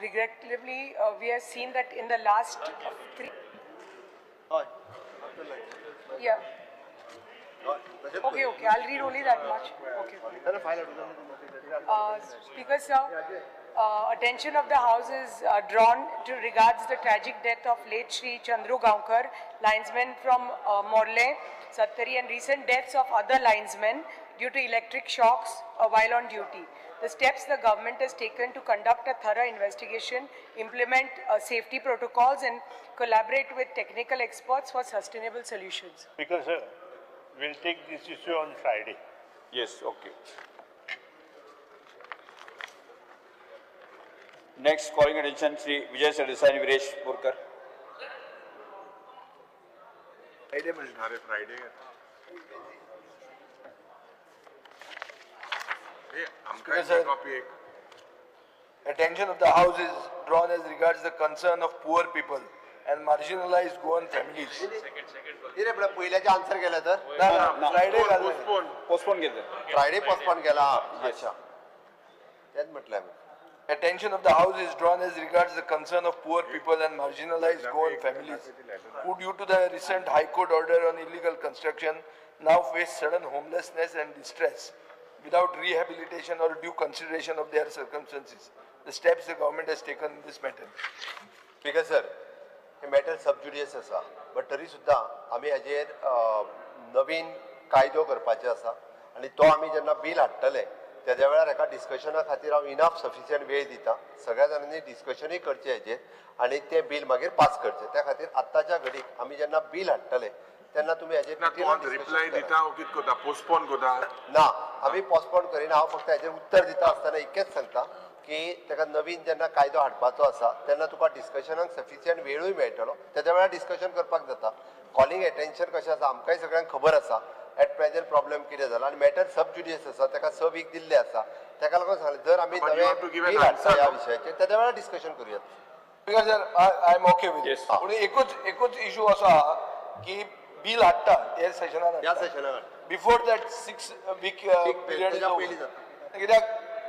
regrettably, we have seen that in the last three. Yeah. Okay, I'll read only that much. Okay. Speaker sir, attention of the House is drawn to regards the tragic death of late Shri Chandru Gaonkar, linesman from Morle, Sattari, and recent deaths of other linesmen due to electric shocks while on duty. The steps the government has taken to conduct a thorough investigation, implement safety protocols, and collaborate with technical experts for sustainable solutions. Speaker sir, we'll take this issue on Friday. Yes, okay. Next, calling attention Shri Vijay Sardesai and Viresh Borkar. Friday. Sir, attention of the House is drawn as regards the concern of poor people and marginalized Goan families. पयल्याचे answer केला तर Friday postpone केलं, Friday postpone केला. अच्छा, तेच म्हटलं. Attention of the House is drawn as regards the concern of poor people and marginalized Goan families who, due to the recent High Court order on illegal construction, now face sudden homelessness and distress without rehabilitation or due consideration of their circumstances. The steps the government has taken in this matter. Speaker sir, hey matter sub judice आसा, but तरी सुद्दां आमी हाजेर नवीन कायदो करपाचे आसा आनी तो आमी जेन्ना बील हाडटले तेज्या वेळार एका डिस्कशना खातीर हांव इनफ सफिशियंट वेळ दिता. सगळ्या जाणांनी डिस्कशनूय करचें हेजेर आनी तें बील मागीर पास करचें. त्या खातीर आत्ताच्या घडीक आमी जेन्ना बील हाडटले तेन्ना तुमी हेजेर रिप्लाय दिता कितें करता, पोस्टपोन करता? ना, आमी पोस्टपोन करिना. हांव फक्त हेजेर उत्तर दिता आसतना इतकेंच सांगता की ताका नवीन जेन्ना कायदो हाडपाचो आसा तेन्ना तुका डिस्कशनाक सफिशियंट वेळूय मेळटलो, तेज्या वेळार डिस्कशन करपाक जाता. कॉलिंग एटेन्शन कशें आसा आमकांय सगळ्यांक खबर आसा एट प्रेझेंट प्रॉब्लेम कितें जाला आनी मॅटर सब ज्युडियस आसा, ताका 6 वीक दिल्ले आसा. ताका लागून सांगलें जर आमी नवें बील हाडटा ह्या विशयाचेर तेज्या वेळार डिस्कशन करुया. Because sir, I am okay with it. पूण एकूच इशू असो आहा की बील हाडटा ह्या सेशनान, ह्या सेशनान बिफोर that 6 week period कित्याक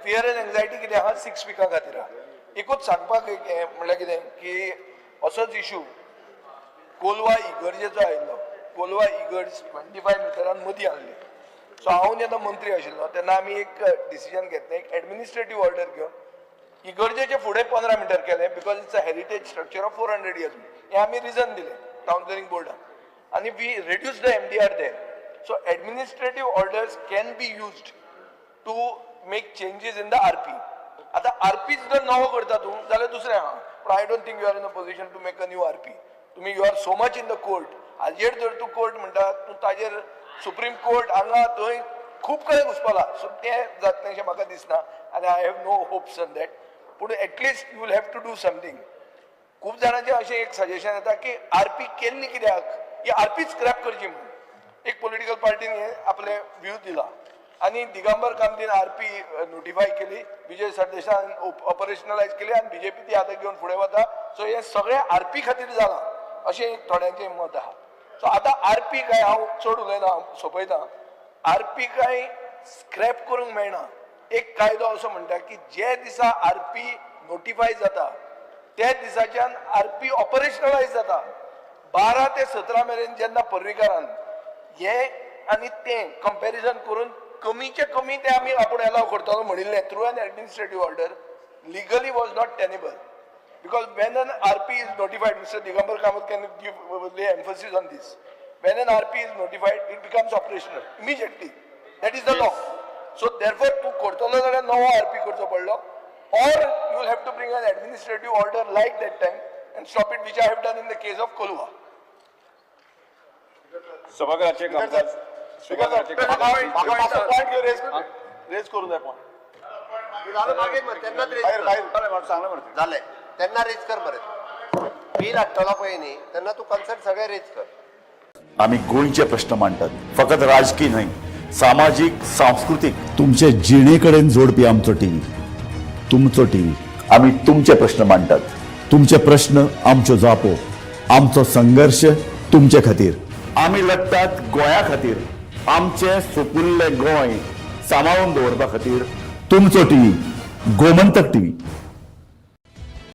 फियर एंड एन्जायटी कितें आहा 6 विकां खातीर आहा. एकूच सांगपाक म्हणल्यार कितें की असोच इशू कोलवा इगर्जेचो आयिल्लो. कोलवा इगर्ज 25 मिटरान मदीं आहली. सो हांव जेन्ना मंत्री आशिल्लो तेन्ना आमी एक डिसिजन घेतलें, एक एडमिनिस्ट्रेटीव ऑर्डर घेवन इगर्जेचे फुडें 15 मिटर केलें because it's a heritage structure of 400 years. हें आमी रिजन दिलें टावन प्लॅनिंग बोर्डान आनी we reduce the MDR there. So administrative orders can be used to make changes in the RP. आतां आरपी जर नवो करता तूं जाल्यार दुसरें आहा, पूण I don't think you are in a position to make a new RP. तुमी you are so much in the court. हाजेर जर तूं कोर्ट म्हणटा तूं ताजेर सुप्रीम कोर्ट हांगा थंय खूब कडेन घुसपला. सो तें जातलें अशें म्हाका दिसना आनी I have no hopes on that. पूण at least you will have to do something. खूब जाणांचें अशें एक सजेशन येता की आरपी केल्ली कित्याक, ही आरपी स्क्रॅप करची म्हणून. एक पॉलिटिकल पार्टीन हे आपले व्यू दिला आनी दिगंबर कामतीन आरपी नोटिफाय केली, विजय सरदेसायान ऑपरेशनलायज केली आनी बीजेपी ती आतां घेवन फुडें वता. सो हें सगळें आरपी खातीर जालां अशें एक थोड्यांचें मत आहा. सो आतां आरपी काय हांव चड उलयना, हांव सोंपयता. आरपी काय स्क्रॅप करूंक मेळना. एक कायदो असो म्हणटा की जे दिसा आरपी नोटिफाय जाता त्या दिसाच्यान आरपी ऑपरेशनलायज जाता. 12 ते 17 मेरेन जेन्ना पर्रीकारान हे आनी तें कंपॅरिजन करून कमीचे कमी ते आमी आपूण एलाव करतलो म्हणिल्लें through an administrative order, legally was not tenable. Because when an RP is notified, Mr. Digambar Kamath can give lay emphasis on this. When an RP is notified, it becomes operational immediately. That is the law. So therefore, तूं करतलो जाल्यार नवो RP करचो पडलो, or you will have to bring an administrative order like that time and stop it, which I have done in the case of Kolwa. सभागृहाचे कामकाज rays करू जाय point जालें तेन्ना रेज कर मरे. बील हाडटलो पळय न्ही तेन्ना तूं कन्सर्न सगळें रेज कर. आमी गोंयचे प्रश्न मांडटात, फकत राजकीय न्हय, सामाजीक, सांस्कृतीक, तुमचे जिणे कडेन जोडपी आमचो टीव्ही, तुमचो टीव्ही. आमी तुमचे प्रश्न मांडटात, तुमचे प्रश्न आमच्यो जापो, आमचो संघर्श तुमचे खातीर. आमी लढटात गोंया खातीर, आमचें सुपुल्लें गोंय सांबाळून दवरपा खातीर. तुमचो टीव्ही. गोमंतक टीव्ही.